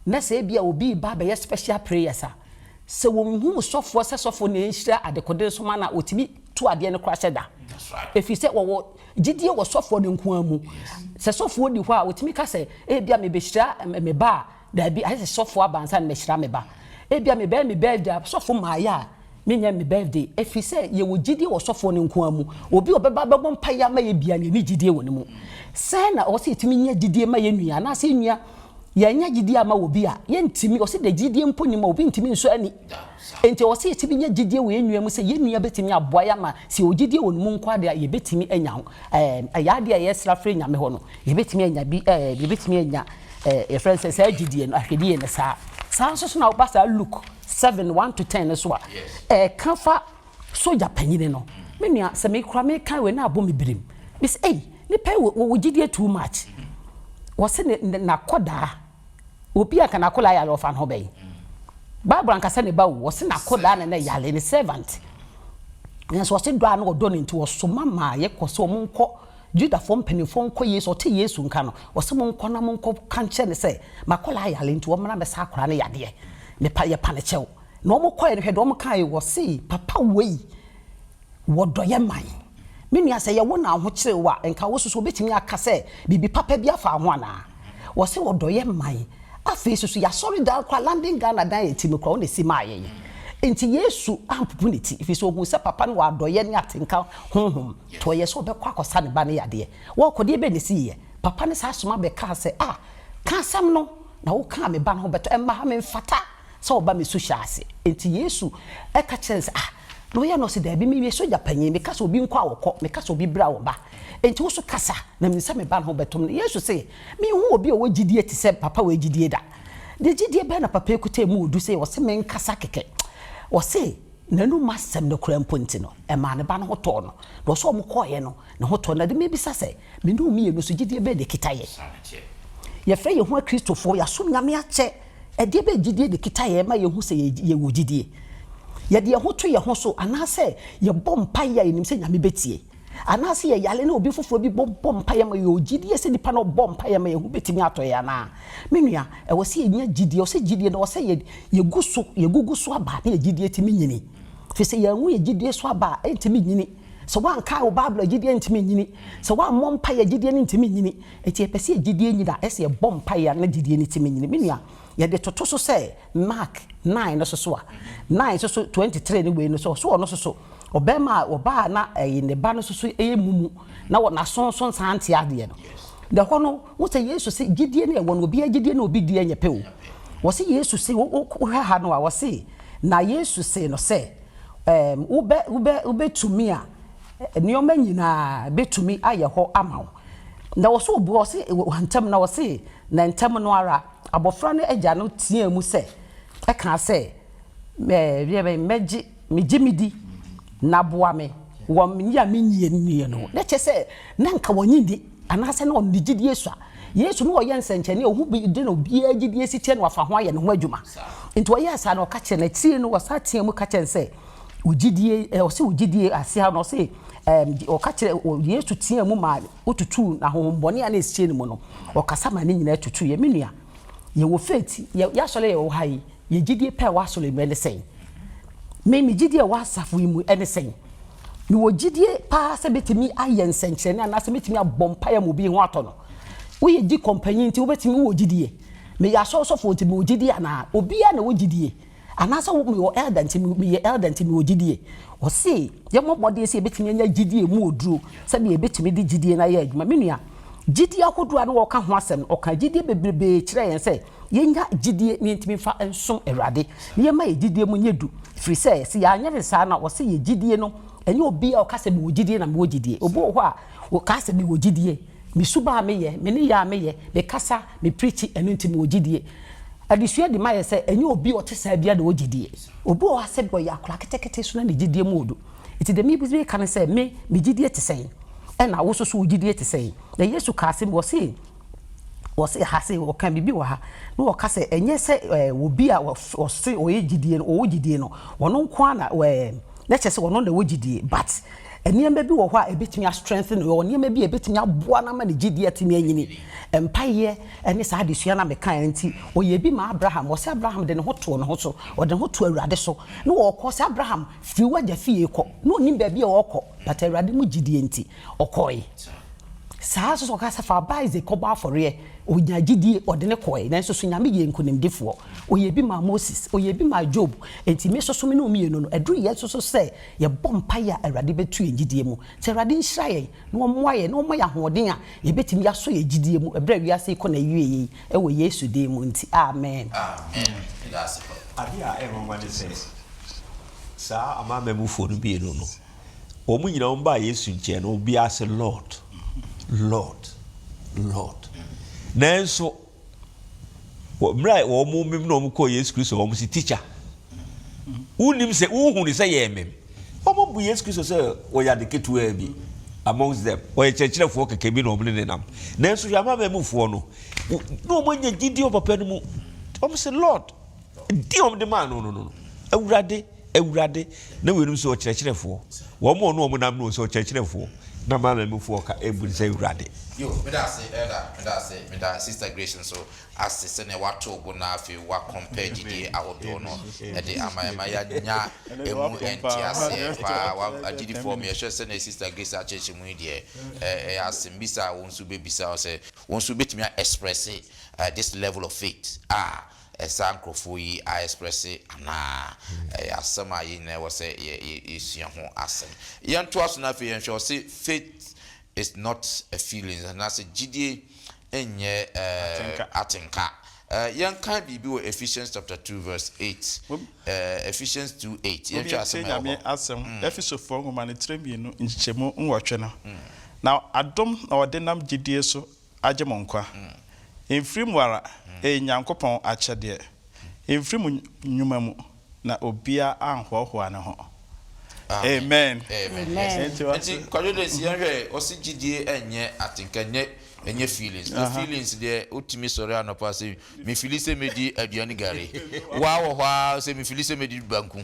na sɛ ebia obi reba abɛyɛ special prayers a, sɛ wɔnhu sɔfoɔ sɛ sɔfoɔ na ɛnhyira adekode nso ma no a, wɔtumi tu adeɛ no koraa hyɛ da. Ɛfiri sɛ wɔwɔ gyidie wɔ sɔfoɔ no nko ara mu. Sɛ sɔfoɔ ni hɔ a, wɔtumi ka sɛ, ebia mebɛhyira me ba a, daabi, ayɛ sɛ sɔfoɔ aba ansa na mahyira me ba. Ebia mebɛyɛ me birthday a, sɔfo mmaeɛ a, menyɛ me birthday. Ɛfiri sɛ yɛwɔ gyidie wɔ sɔfoɔ no nko ara mu. Obi a ɔbɛba abɛbɔ mpaeɛ ama yɛn biara no, yɛnni gyidie wɔ ne mu. Sɛn na ɛwɔ sɛ yɛtumi nya gyidie ma yɛn nua anaasɛ yɛn nua Yɛannya gyidie amma obi a, yɛntumi, ɔse deɛ gyidie mpo nni mu a, obi ntumi nsɔ ani. Enti ɛwɔ sɛ yɛtumi nya gyidie wɔ yɛn nua mu sɛ yɛn nua bɛtumi aboa yɛn ama sɛ yɛwɔ gyidie wɔ ne mu nko ara deɛ a, yɛbɛtumi anya ho, ɛɛ, ɛyɛ adeɛ a yɛsrɛ afiri Nyame hɔ no, yɛbɛtumi anya bi, ɛɛ, yɛbɛtumi anya, ɛɛ, yɛfrɛ no sɛ saa gyidie no, ahwɛdie no saa. Saa nso so na woba saa Luke 7, 1 to 10 no so a, ɛka fa Sogya panyini no, me nua, sɛ me koraa meka wei na abɔ me birim. Me se, ei, nipa yi wɔ wɔ gyidie too much. Wɔse ne ne n'akɔdaa, obi a nka n'akɔdaa yare ɔfa ne ho bɛn? Bible anka sɛ ne ba o, wɔse n'akɔdaa na na yare, ne servant. Nanso wɔse dɔ a na ɔdɔ no nti ɔsoma maa yɛkɔ sɛ wɔn nkɔ Judafoɔ mpanimfoɔ nkɔ Yesu, ɔte Yesu nka no, ɔse monkɔ na monkɔ ka nkyerɛ no sɛ m'akɔdaa yare nti wɔmmra mmɛsa akɔdaa no yadeɛ. Mepa yɛpa no kyɛw. Na wɔn kɔɛ no hwɛ deɛ wɔn kaeɛ, wɔse papa wei wɔdɔ yɛ man. Me nua sɛ yɛwo na ahokyere wo a nka wo soso wobɛtumi aka sɛ biribi papa bi afa ho anaa? Wɔse wɔdɔ yɛ man. Afei soso yɛasɔre dan koraa London Ghana dan a yɛte mu koraa wɔn na ɛsi maa yɛn. Nti Yesu ampopo ne ti ɛfiri sɛ ɔhuu sɛ papa no wɔ adɔyɛ ne atenka honhom nti ɔyɛɛ sɛ ɔbɛkɔ akɔsa ne ba no yadeɛ. Wɔkɔ deɛ bɛn na ɛsiiɛ? Papa no saa soma bɛkaa sɛ ah ka asɛm no na wokaa me ba no ho bɛtɔ ɛmma ha memfata. sɛ ɔba me suhyɛ ase. Enti Yesu ka kyerɛɛ no sɛ, Ah, na ɔyɛ no? Ɔse, Daabi, meyɛ sogya panyin. Meka sɛ obi nkɔ a, ɔkɔ. Meka sɛ obi bra a, ɔba. Enti wo nso kasa, na menim sɛ me ba no ho bɛtɔ me. Na Yesu se, Menhuu obi a ɔwɔ gyidie te sɛ papa wei gyidie da. Deɛ gyidie bɛn na papa yi kuta emu ɔdu sei? Ɔse, Menkasa kɛkɛ. Ɔse, n'anom asɛm no koraa mpo nti no, ɛmaa ne ba no ho tɔɔ no. Na ɔse wɔkɔeɛ no, ne ho tɔɔ no. Na de mebisa sɛ, Me ne wo mmienu nso, gyidie bɛn na ɛkita yɛn? Yɛfrɛ yɛn ho Akristofoɔ, yɛasom Nyame akyɛ. Ɛdeɛ bɛn gyidie na ɛkita yɛn ma yɛhu sɛ yɛwɔ gyidie? Yɛde yɛn ho to yɛn ho so anaasɛ yɛbɔ mpaeɛ a yɛnim sɛ Nyame bɛtie? Anaasɛ yɛyare na obi foforɔ bi bɔ bɔ mpaeɛ ma yɛwɔ gyidie sɛ nipa no ɔbɔ mpaeɛ ma yɛn ho bɛtumi atɔ yɛn anaa? Me nua, ɛwɔ sɛ yɛnya gyidie, ɛwɔ sɛ gyidie no ɛwɔ sɛ yɛ yɛgu so, yɛgugu so aba na yɛn gyidie tumi nyini. Firi sɛ yɛangu yɛn gyidie so aba a, ɛntumi nyini. Sɛ woankae wo Bible a, gyidie ntumi nyini. Sɛ woammɔ mpaeɛ a, gyidie no ntumi nyini. Enti yɛpɛ sɛ yɛn gyidie nyini a, ɛsɛ sɛ yɛbɔ mpaeɛ a na gyidie no tumi nyini. Me nua, yɛde toto so sɛ Mark 9 no soso a, 9 soso 23 no wei no so, ɔso ɔno soso, ɔbarima a ɔbaa a na ɛyi ne ba no soso yɛ mumu na wɔ n'aso nso nsan nte adeɛ no. Na ɛhɔ no, wo sɛ Yesu se gyidie no ɛwɔ no, obiara gyidie ne obi deɛ nyɛ pɛ o. Wɔse Yesu se, wohwɛ ha no a, wɔse na Yesu see no sɛ, ɛɛm, wobɛ, wobɛ, wobɛtumi a, nneɛma nyinaa bɛtumi ayɛ hɔ ama wo. Na ɔse ɔbua, ɔse ntɛm na ɔse, na ntɛm no ara abɔfra no agya no teaa mu sɛ, ɛkaa sɛ, Mɛ, mɛgye, megye medi, na boa me wɔ me a mennyie nnie no. Na kyerɛ sɛ, na nka wɔnnye nni, anaasɛ na wɔn gyidie sua. Yesu na ɔyɛ nsɛnkyerɛnne a ɔhu bi de na obiara gyidie si teɛ na wafa ho ayɛ ne ho adwuma. Nti ɔyɛɛ saa na ɔka kyerɛ no, akyire no ɔsan teaa mu ka kyerɛ no sɛ, Wo gyidie, ɛ, ɔse wo gyidie ase ha no, ɔse, ɛm, ɔka kyerɛ, Yesu teaa mu maa wotutuu n'ahohombɔne a na ɛsie ne mu no, ɔkasa maa ne nyinaa tutuiɛ. Me nua, yɛwɔ faith, yɛ, yɛasɔre a yɛwɔ ha yi, yɛ gyidie pɛ a ɛwɔ asɔre mu ɛne sɛn? Me, me gyidie a ɛwɔ asafo yi mu ɛne sɛn? Mewɔ gyidie paa sɛ mɛtumi ayɛ nsɛnkyerɛnne anaasɛ mɛtumi abɔ mpaeɛ ama obi ho atɔ no? Woyɛ deacon panyin nti wobɛtumi, wowɔ gyidie? Meyɛ asɔre sɔfoɔ nti mewɔ gyidie anaa? Obiara na ɛwɔ gyidie. Anaasɛ wo mewɔ elder nti meyɛ elder nti mewɔ gyidie. Ɔse yɛmmɔ mmɔden sɛ yɛbɛtumi anya gyidie mu oduro sɛdeɛ yɛbɛtumi de gyidie no ayɛ adwuma. Me nua, gyidie ahodoɔ a na wɔka ho asɛm no, ɔkaa gyidie bebrebee kyerɛɛ yɛn sɛ yɛnya gyidie na yɛntumi mfa nsom Awurade na yɛmma yɛn gyidie mu nyɛ du. Firi sɛ, sɛ yɛanyɛ no saa no a, ɔse yɛn gyidie no, ɛnyɛ obiara a ɔka sɛ mewɔ gyidie na mewɔ gyidie. Obi wɔ hɔ a, ɔka sɛ mewɔ gyidie, me suban a meyɛ, me nneyɛɛ a meyɛ, me kasa, me preachi, ɛno nti mewɔ gyidie. Adesua di ma yɛ sɛ ɛnyɛ obi a ɔte saa biara na ɔwɔ gyidie. Obi wɔ hɔ a sɛbi ɔyɛ akwadaa ketekete so na ne gyidie mu ɔdu. Nti deɛ meka ne sɛ me, me gyidie te sɛn? Ɛna wo nso so wo gyidie te sɛn? Na Yesu kaa asɛm bi, ɔse, ɔse ha se, ɔka biribi wɔ ha, na ɔka sɛ ɛnyɛ sɛ ɛɛ obi a ɔse ɔyɛ gyidie no, ɔwɔ gyidie no, ɔno nko ara na ɛɛ na kyerɛ sɛ ɔno na ɛwɔ gyidie, but nneɛma bi wɔ hɔ a ɛbɛtumi a strengthen no, ɔwɔ nneɛma bi a ɛbɛtumi aboa no ama ne gyidie atumi anyini. Mpaeɛ ne saa adesua no a mekaeɛ no nti, ɔyɛɛ bi maa Abraham. Ɔse Abraham de ne ho too ne ho so, ɔde ne ho too Awurade so, na ɔrekɔ. Ɔse Abraham, firi w'agya fie kɔ. Na ɔnnim baabi a ɔrekɔ, but Awurade mu gyidie nti, ɔkɔe. Saa ara nso ɔka sɛ, fa wo ba Isaac kɔbɔ afɔreɛ. Ɔnyaa gyidie, ɔde no kɔe. Nanso so Nyame yɛɛ nkonimdifoɔ? Ɔyɛɛ bi maa Moses, ɔyɛɛ bi maa Job. Enti me nso so me ne wo mmienu no, ɛduru yɛn nso so sɛ yɛbɔ mpaeɛ a Awurade bɛtu yɛn gyidie mu. Nti Awurade nhyira yɛn, na ɔmmoa yɛn, na ɔmma yɛn ahoɔden a yɛbɛtumi asɔ yɛn gyidie mu ɛberɛ a wiase yi kɔ n'awieɛ yi, wɔ Yesu din mu nti, amen. Amen. Meda ase papa. Adeɛ a ɛyɛ nwanwa ne sɛ, saa amanamanmufoɔ no mmienu no, wɔn nyinaa wɔn baa Yesu nkyɛn no, obiara se, Lord, Lord, Lord. Nanso, wɔ mmerɛ a wɔn mem na wɔn kɔɔ Yesu Kristo, wɔn se, Teacher, wonim sɛ, wohu ne sɛ yɛn mem. Wɔn bu Yesu Kristo sɛ ɔyɛ ade ketewaa bi amongst them. Ɔyɛ kyerɛkyerɛfoɔ kɛkɛ bi na wɔn ne ne nam. Nanso hwɛ amanamanmufoɔ no, na wɔn anya gyidie wɔ papa no mu. Wɔn se, Lord, din a wɔde maa no no no, Awurade, Awurade, na weinom sɛ ɔkyerɛkyerɛfoɔ. Wɔn a ɔne wɔn nam no sɛ ɔkyerɛkyerɛfoɔ, na amanamanmufoɔ ka ebu no sɛ Awurade. Yo, meda ase Elder, meda ase, meda Sister Grace nso ase sɛnea wato bo na afei wa compare gyidie ahodoɔ no de ama yɛn ma yɛanya ɛmu nteaseɛ paa. Wa, agyidifoɔ meyɛ sure sɛnea Sister Grace akyerɛkyerɛ mu yi deɛ, ɛyɛ asɛmmisa a wo nso wobɛbisa wo sɛ, wo nso wobɛtumi a express this level of faith a saa nkorɔfoɔ yi a express anaa? Ɛyɛ asɛm a yɛn nyinaa ɛwɔ sɛ yɛsua ho asɛm. Yɛntoa so na afei yɛnhwɛ, ɔse faith is not a feeling anaasɛ gyidie nyɛ atenka. Yɛnkan biribi wɔ Ephesians chapter 2 verse 8. Ephesians 2 8. Yɛnhwɛ asɛm a ɛwɔ hɔ. Nyame asɛm, Efesofoɔ nwoma no tire mmienu nkyekyɛmu nwɔtwe no, Na adom na wɔde nam gyidie so agye mo nkwa. Ɛmfiri mo ara, ɛyɛ Nyankopɔn akyɛdeɛ. Ɛmfiri mo nnwuma mu, na obiara anhoahoa ne ho. Amen. Amen. Yes. Nti Kwadwo Days yɛn hwɛ ɔsi gyidie ɛnyɛ atenka nyɛ ɛnyɛ feelings. Na feelings deɛ wotumi sɔre anɔpa sɛ me fili sɛ medi aduane gari. Waa wɔ hɔ ara sɛ me fili sɛ medi banku.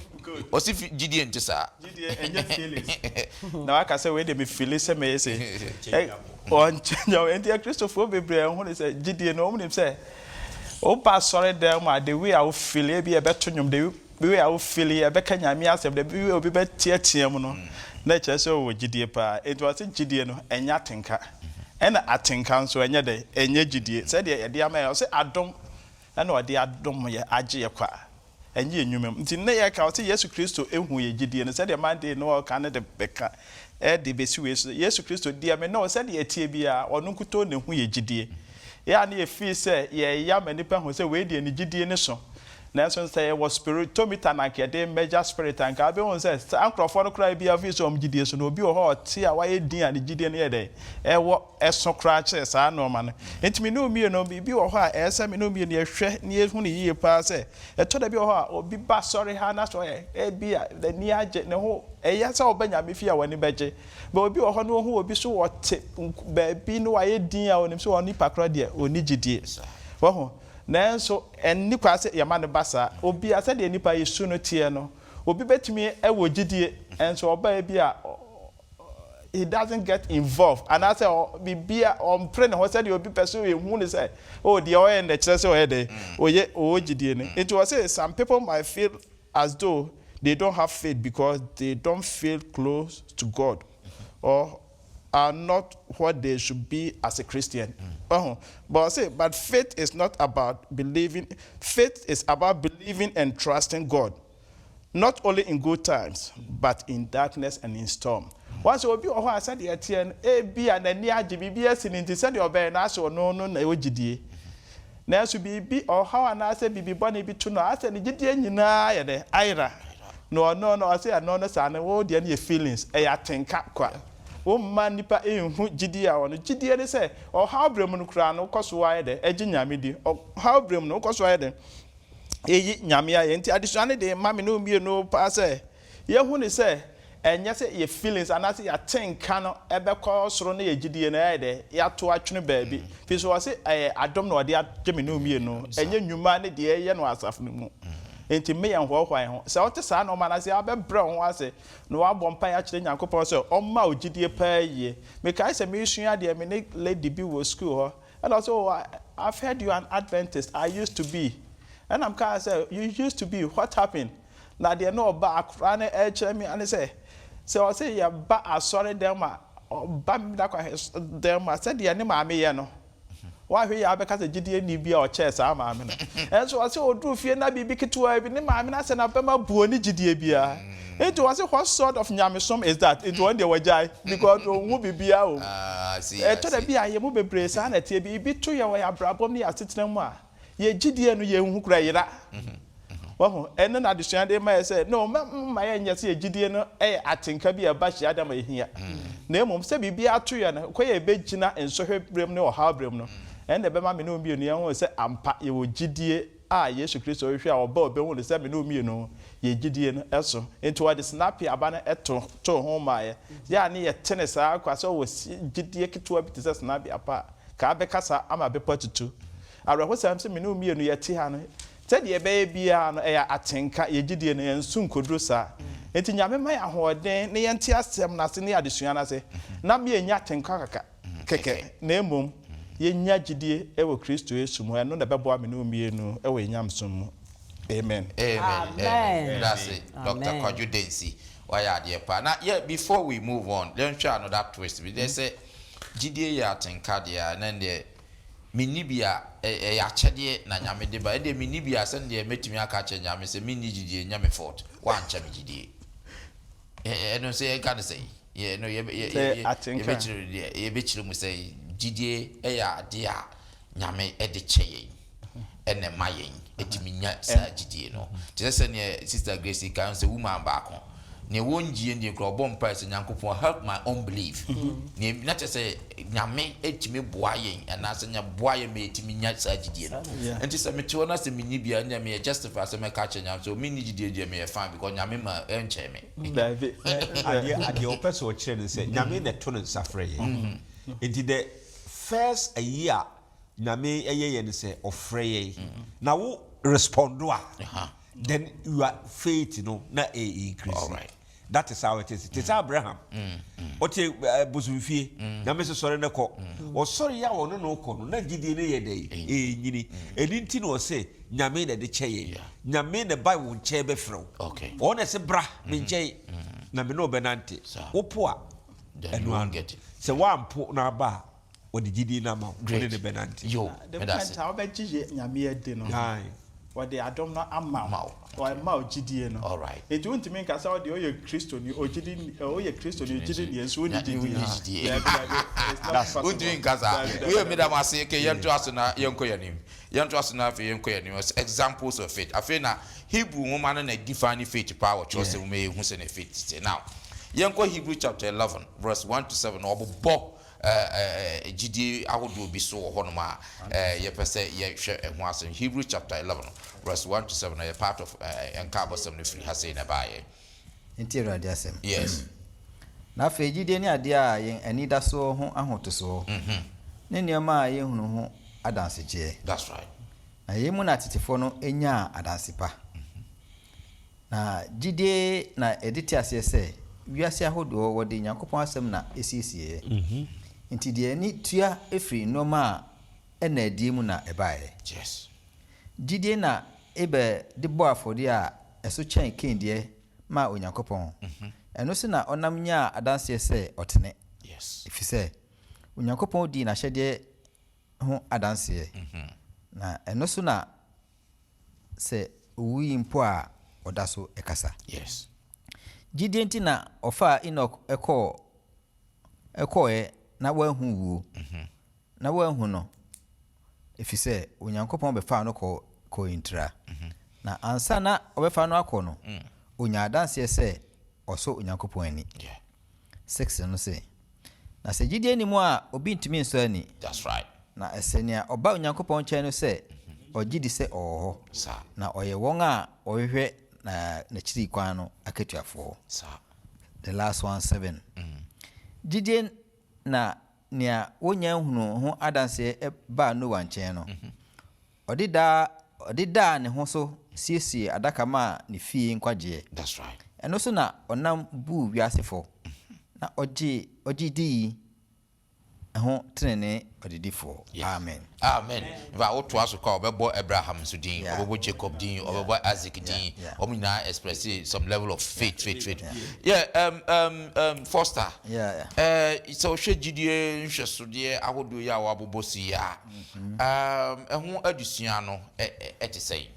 Ɔsi gyidie nte saa. Gyidie ɛnyɛ feelings. Na waka sɛ wei deɛ me fili sɛ mɛyɛ sei. Ɔnkyɛnkyɛn. Nti Akristofoɔ bebree ɛho ne sɛ gyidie no wɔn nim sɛ woba asɔre dan mu a the way a wo fili ebi ɛbɛto nnwom the way a wo fili ɛbɛka Nyame asɛm the way obi bɛteatea mu no na ɛkyerɛ sɛ ɔwɔ gyidie paa. Nti wɔse gyidie no ɛnyɛ atenka ɛna atenka nso ɛnyɛ dɛn ɛnyɛ gyidie sɛdeɛ yɛde ama yɛn ɔse adom ɛna ɔde adom yɛ agye yɛ kwa ɛnyɛ yɛn nnwuma mu. Nti nnɛ yɛka, ɔse Yesu Kristo hu yɛn gyidie no, sɛdeɛ Monday no ɔka no de bɛka de bɛsi wei so, Yesu Kristo deɛ me ne wo sɛdeɛ ɛteɛ biara, ɔno nkutoo na ɛhu yɛn gyidie. Yɛ a na yɛ feel sɛ yɛreyɛ ama nnipa ahu sɛ wei deɛ ne gyidie no so. Nanso sɛ yɛwɔ spiritometer na anka yɛde measure spirit a, anka wobɛhu sɛ saa nkorɔfoɔ no koraa biara feel sɛ wɔn gyidie so no, obi wɔ hɔ a ɔte a wayɛ din a ne gyidie no yɛ dɛn? Ɛwɔ ɛso koraa kyerɛ saa nnoɔma no. Enti me ne wo mmienu, biribi wɔ hɔ a ɛyɛ sɛ me ne wo mmienu yɛhwɛ na yɛhu no yie paa sɛ, ɛtɔ da bi wɔ hɔ a obi ba asɔre ha na sɛ ɔyɛ ebia n'ani agye, ne ho, ɛyɛ sɛ woba Nyame fie a w'ani bɛgye. But obi wɔ hɔ na ɔhu obi so ɔte baabi na wayɛ din a ɔnim sɛ onipa korɔ deɛ ɔnni gyidie. Wahu? Nanso ɛnni kwan sɛ yɛma no ba saa. Obiara, sɛdeɛ nnipa yɛ su no teɛ no, obi bɛtumi wɔ gyidie, nso ɔba ebia he doesn't get involved anaasɛ biribi a ɔmpere ne ho sɛdeɛ obi pɛ sɛ yɛhu no sɛ oh deɛ ɔyɛ no kyerɛ sɛ ɔyɛ dɛn ɔyɛ ɔwɔ gyidie no. Nti ɔse some people might feel as though they don't have faith because they don't feel close to God or are not what they should be as a Christian. Wahu? But ɔse but faith is not about believing, faith is about believing and trusting God. Not only in good times, but in darkness and in storm. Wahu sɛ obi wɔ hɔ a sɛdeɛ ɛteɛ no, ebia n'ani agye, biribi asi no nti, sɛdeɛ ɔbɛyɛ no, asɛ ɔno no na ɛwɔ gyidie. Nanso biribi, ɔhaw anaasɛ biribi bɔne bi to no a, asɛ ne gyidie nyinaa ayɛ dɛ? Ayera. Na ɔno no, ɔse ɛno no saa no, wo deɛ no yɛ feelings, ɛyɛ atenka kwa. Womma nnipa nhu gyidie a wɔwɔ no. Gyidie ne sɛ, ɔhaw berɛ mu no koraa no, wokɔ so ara yɛ dɛn? Gye Nyame di. Ɔhaw berɛ mu no, wokɔ so ara yɛ dɛn? Yi Nyame ayɛ. Nti adesua no de ma me ne wo mmienu paa sɛ, yɛhu no sɛ, ɛnyɛ sɛ yɛ feelings anaasɛ yɛatenka no bɛkɔ soro na yɛ gyidie no ayɛ dɛn? Yɛato atwene baabi. Firi sɛ wɔse ɛyɛ adom na wɔde agye me ne wo mmienu, ɛnyɛ nnwuma ne deɛ yɛyɛ no wɔ asafo no mu. Nti mme yɛnhoahoa yɛn ho. Sɛ wote saa nnoɔma no ase a, wobɛbrɛ wo ho ase na woabɔ mpaeɛ akyerɛ Nyankopɔn sɛ ɔmma wo gyidie paa yie. Mekae sɛ meresua adeɛ, me ne lady bi wɔ sukuu hɔ, ɛna ɔse, oh, I've heard you are an Adventist, I used to be. Ɛna mekaa sɛ, you used to be, what happened? Na deɛ na ɔba akora no rekyerɛ me ara ne sɛ, sɛ ɔse yɛba asɔre dɛm a, ɔba me da kwan dɛm a, sɛdeɛ ne maame yɛ no, Woanhwɛ yie a wobɛka sɛ gyidie nni bi a ɔkyɛɛ saa maame no. Nso ɔse ɔduru fie na biribi ketewaa bi ne maame no asɛ n'abam abu ɔnni gyidie biara. Nti ɔse what sort of nyamesom is that? Nti ɔno deɛ wagyae because ɔnhu biribiara wɔ mu. Ɛtɔ da bi a yɛn mu bebree saa na ɛteɛ, biribi to yɛn wɔ yɛn abrabɔ mu ne yɛn asetena mu a, Yɛn gyidie no yɛnhu koraa ɛyera. Wahu? Ɛno na adesua de ma yɛ sɛ, no, mma mma yɛnyɛ sɛ yɛn gyidie no yɛ atenka bi a ɛba hyiadan mu a ɛhia. Na mmom sɛ biribi ato yɛn no, kwan a yɛbɛgyina nsɔhwɛ berɛ mu ne ɔhaw berɛ mu no, ɛno na ɛbɛma me ne wo mmienu yɛahu sɛ ampa yɛwɔ gyidie a Yesu Kristo rehwɛ a ɔba a ɔbɛhu no sɛ me ne wo mmienu yɛn gyidie no so. Enti wɔde sinapi aba no to too ho maa yɛ. Yɛ a ne yɛte no saa kwa sɛ ɔwɔ gyidie ketewa bi te sɛ sinapi aba a, ka abɛkasa ama bepɔ atutu. Awerɛhosɛm sɛ me ne wo mmienu yɛte ha no, sɛdeɛ ɛbɛyɛ biara no, ɛyɛ atenka, yɛn gyidie no, ɛnso nkɔduru saa. Enti Nyame mma yɛn ahoɔden na yɛnte asɛm no ase ne adesua no ase, na mma yɛnnya atenka kaka kɛkɛ, na mmom yɛnya gyidie wɔ Kristo Yesu mu. Ɛno na ɛbɛboa me ne wo mmienu wɔ yɛn nyamesom mu. Amen. Amen amen medase Doctor Kwadwo Dansi wayɛ adeɛ paa na yɛ before we move on yɛnhwɛ another twist bi deɛ sɛ gyidie yɛ atenka deɛ a ɛnɛ deɛ Menni bi a, ɛyɛ akyɛdeɛ na Nyame de ba. Ɛndeɛ menni bi a, sɛdeɛ mɛtumi aka akyerɛ Nyame sɛ menni gyidie, nyɛ me fault. Woankyɛ me gyidie. Ɛno nso yɛnka no sɛn? Ɛno yɛbɛkyerɛ deɛ, yɛbɛkyerɛ mu sɛ gyidie yɛ adeɛ a Nyame de kyɛ yɛn, ɛna ɛma yɛn ɛtumi nya saa gyidie no. Te sɛ sɛdeɛ Sister Grace ka no sɛ woman baako, Nea wɔnngye nndie koraa ɔbɔ mpae sɛ Nyankopɔn help my unbelief. Nea na kyerɛ sɛ Nyame tumi boa yɛn anaasɛ nya boa yɛn ma yɛtumi nya saa gyidie no. Nti sɛ mete hɔ na sɛ menni bi a ɛndeɛ meyɛ justify sɛ mɛka akyerɛ Nyame sɛ menni gyidie deɛ meyɛ fine because Nyame ma ɛnkyɛɛ me. Daabi. Adeɛ adeɛ ɔpɛ sɛ ɔkyerɛ ne sɛ Nyame na ɛto ne nsa frɛ yɛn. Nti the first ayi a Nyame yɛ yɛn ne sɛ ɔfrɛ yɛn na wo respond a then your faith no na e increase. Alright. That is how it is. Te sɛ Abraham. Ɔte eh, bosomfie. Nyame sɛ sɔre ne kɔ. Ɔsɔre yɛ a ɔne no kɔ no na gyidie no yɛ dɛ ɛnyini. Ɛno nti na ɔsɛ Nyame na ɛde kyɛ yɛn. Nyame na ɛba wo nkyɛn bɛfrɛ wo. Ɔno na ɛsɛ bra me nkyɛn na me ne wo bɛnante. Wopo a ɛno ano. Sɛ woampo na aba a wɔde gyidie no ama wo, wo ne no bɛnante. Yo, The meda moment ase. a wobɛgye ye Nyame adi no, Aye. wɔde adom no ama Ma wo. wo. Wɔma wo gyidie no. Alright. Enti wontumi nka sɛ wodeɛ woyɛ Kristoni, ogyidi, woyɛ Kristoni, ogyidi nie, nso wonni Nya- gyidie. wonni gyidie. Daabi, daabi, it's not possible. Wontumi nka saa. Daabi, daabi, Woyɛ meda daabi. mo ase. Okay, yɛntoa so na yɛnkɔ yɛn anim. Yɛntoa so na afei yɛnkɔ yɛn anim. Ɔsɛ Examples of faith. Afei na Hebrew nwoma no na define faith paa wɔ kyerɛwsɛm mu ma yɛhu sɛnea faith te. Now, yɛnkɔ Hebrew chapter 11 verse 1 to 7 na ɔbobɔ gyidie ahodoɔ bi so wɔ hɔnom a yɛpɛ sɛ yɛhwɛ ɛho asɛm. Hebrews chapter 11 verse 1 to 7 ɛyɛ part of nkaabɔsɛm no firi ha sei na ɛbaeɛ. Nti Awurade asɛm. Yes. Na afei gyidie ne adeɛ a yɛn ani da soɔ ho ahotosoɔ, ne nneɛma a yɛnhunu ho adansegyeɛ. That's right. Na yei mu na tetefoɔ no nyaa adanse pa. Na gyidie na yɛde te aseɛ sɛ, wiase ahodoɔ wɔde Nyankopɔn asɛm na ɛsiesieɛ. Nti deɛ ani tua firi nnoɔma a ɛnna adie mu na ɛbaeɛ. Yes. Gyidie na Abel de bɔɔ afɔdeɛ a ɛso kyɛn Kain deɛ maa Onyankopɔn. Ɛno so na ɔnam nyaa adanseɛ sɛ ɔtene, Yes. ɛfiri sɛ Onyankopɔn dii n'ahyɛdeɛ ho adanseɛ. Na ɛno so na sɛ owui mpo a, ɔda so kasa. Yes. Gyidie nti na ɔfaa Enoch kɔɔ kɔɔɛ na wanhu wuo. Na wanhu no, ɛfiri sɛ Onyankopɔn bɛfaa no kɔɔ kɔɔ ntira. Na ansa na ɔbɛfa no akɔ no, ɔnyaa adanseɛ sɛ ɔsɔ Onyankopɔn ani. Yeah. 6 no se. Na sɛ gyidie nni mu a, obi ntumi nsɔ ani. That's right. Na ɛsɛ nea ɔba Onyankopɔn nkyɛn no sɛ ɔgye di sɛ ɔwɔ hɔ, Saa. na ɔyɛ wɔn a wɔhwehwɛ n'akyiri kwan no akatuafoɔ. Saa. The last one, 7. Gyidie na nea wonnya nhunuu ho adanseɛ baa Noa nkyɛn no, ɔde daa ɔde daa ne ho so siesiee adaka maa ne fie nkwagyeɛ. That's right. Ɛno so na ɔnam buu wiase fɔ, na ɔgyee ɔgye dii ho tenenee ɔdedifoɔ. Amen. Amen. In fact, wotoa so kɔ a, ɔbɛbɔ Abraham nso din, ɔbɛbɔ Jacob din, ɔbɛbɔ Isaac din. Wɔn nyinaa express some level of faith, faith, faith. Yeah, Foster. Eh, sɛ wohwɛ gyidie nhwɛsodeɛ ahodoɔ yi a wɔabobɔ so yi a, ɛho adesua no ɛte sɛn?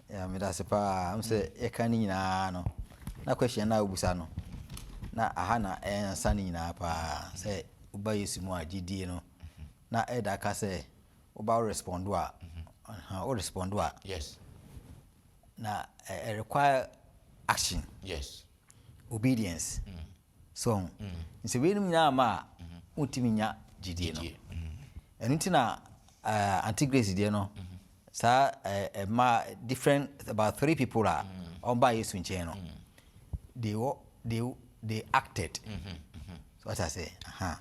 Yeah, meda ase paa. N sɛ yɛka ne nyinaa no, na question no a wobusa no, na aha na ɛnsa ne nyinaa paa. Sɛ woba Yesu mu a gyidie no, na ɛda ka sɛ woba wo respond a, wo respond a, na ɛ require action. Obedience. So ho. Sɛ weinom nyinaa amma a, wontumi nya gyidie no. Ɛno nti na Auntie Grace deɛ no, saa mmaa different about three people a wɔbaa Yesu nkyɛn no, they were they they acted. So what I say, aha.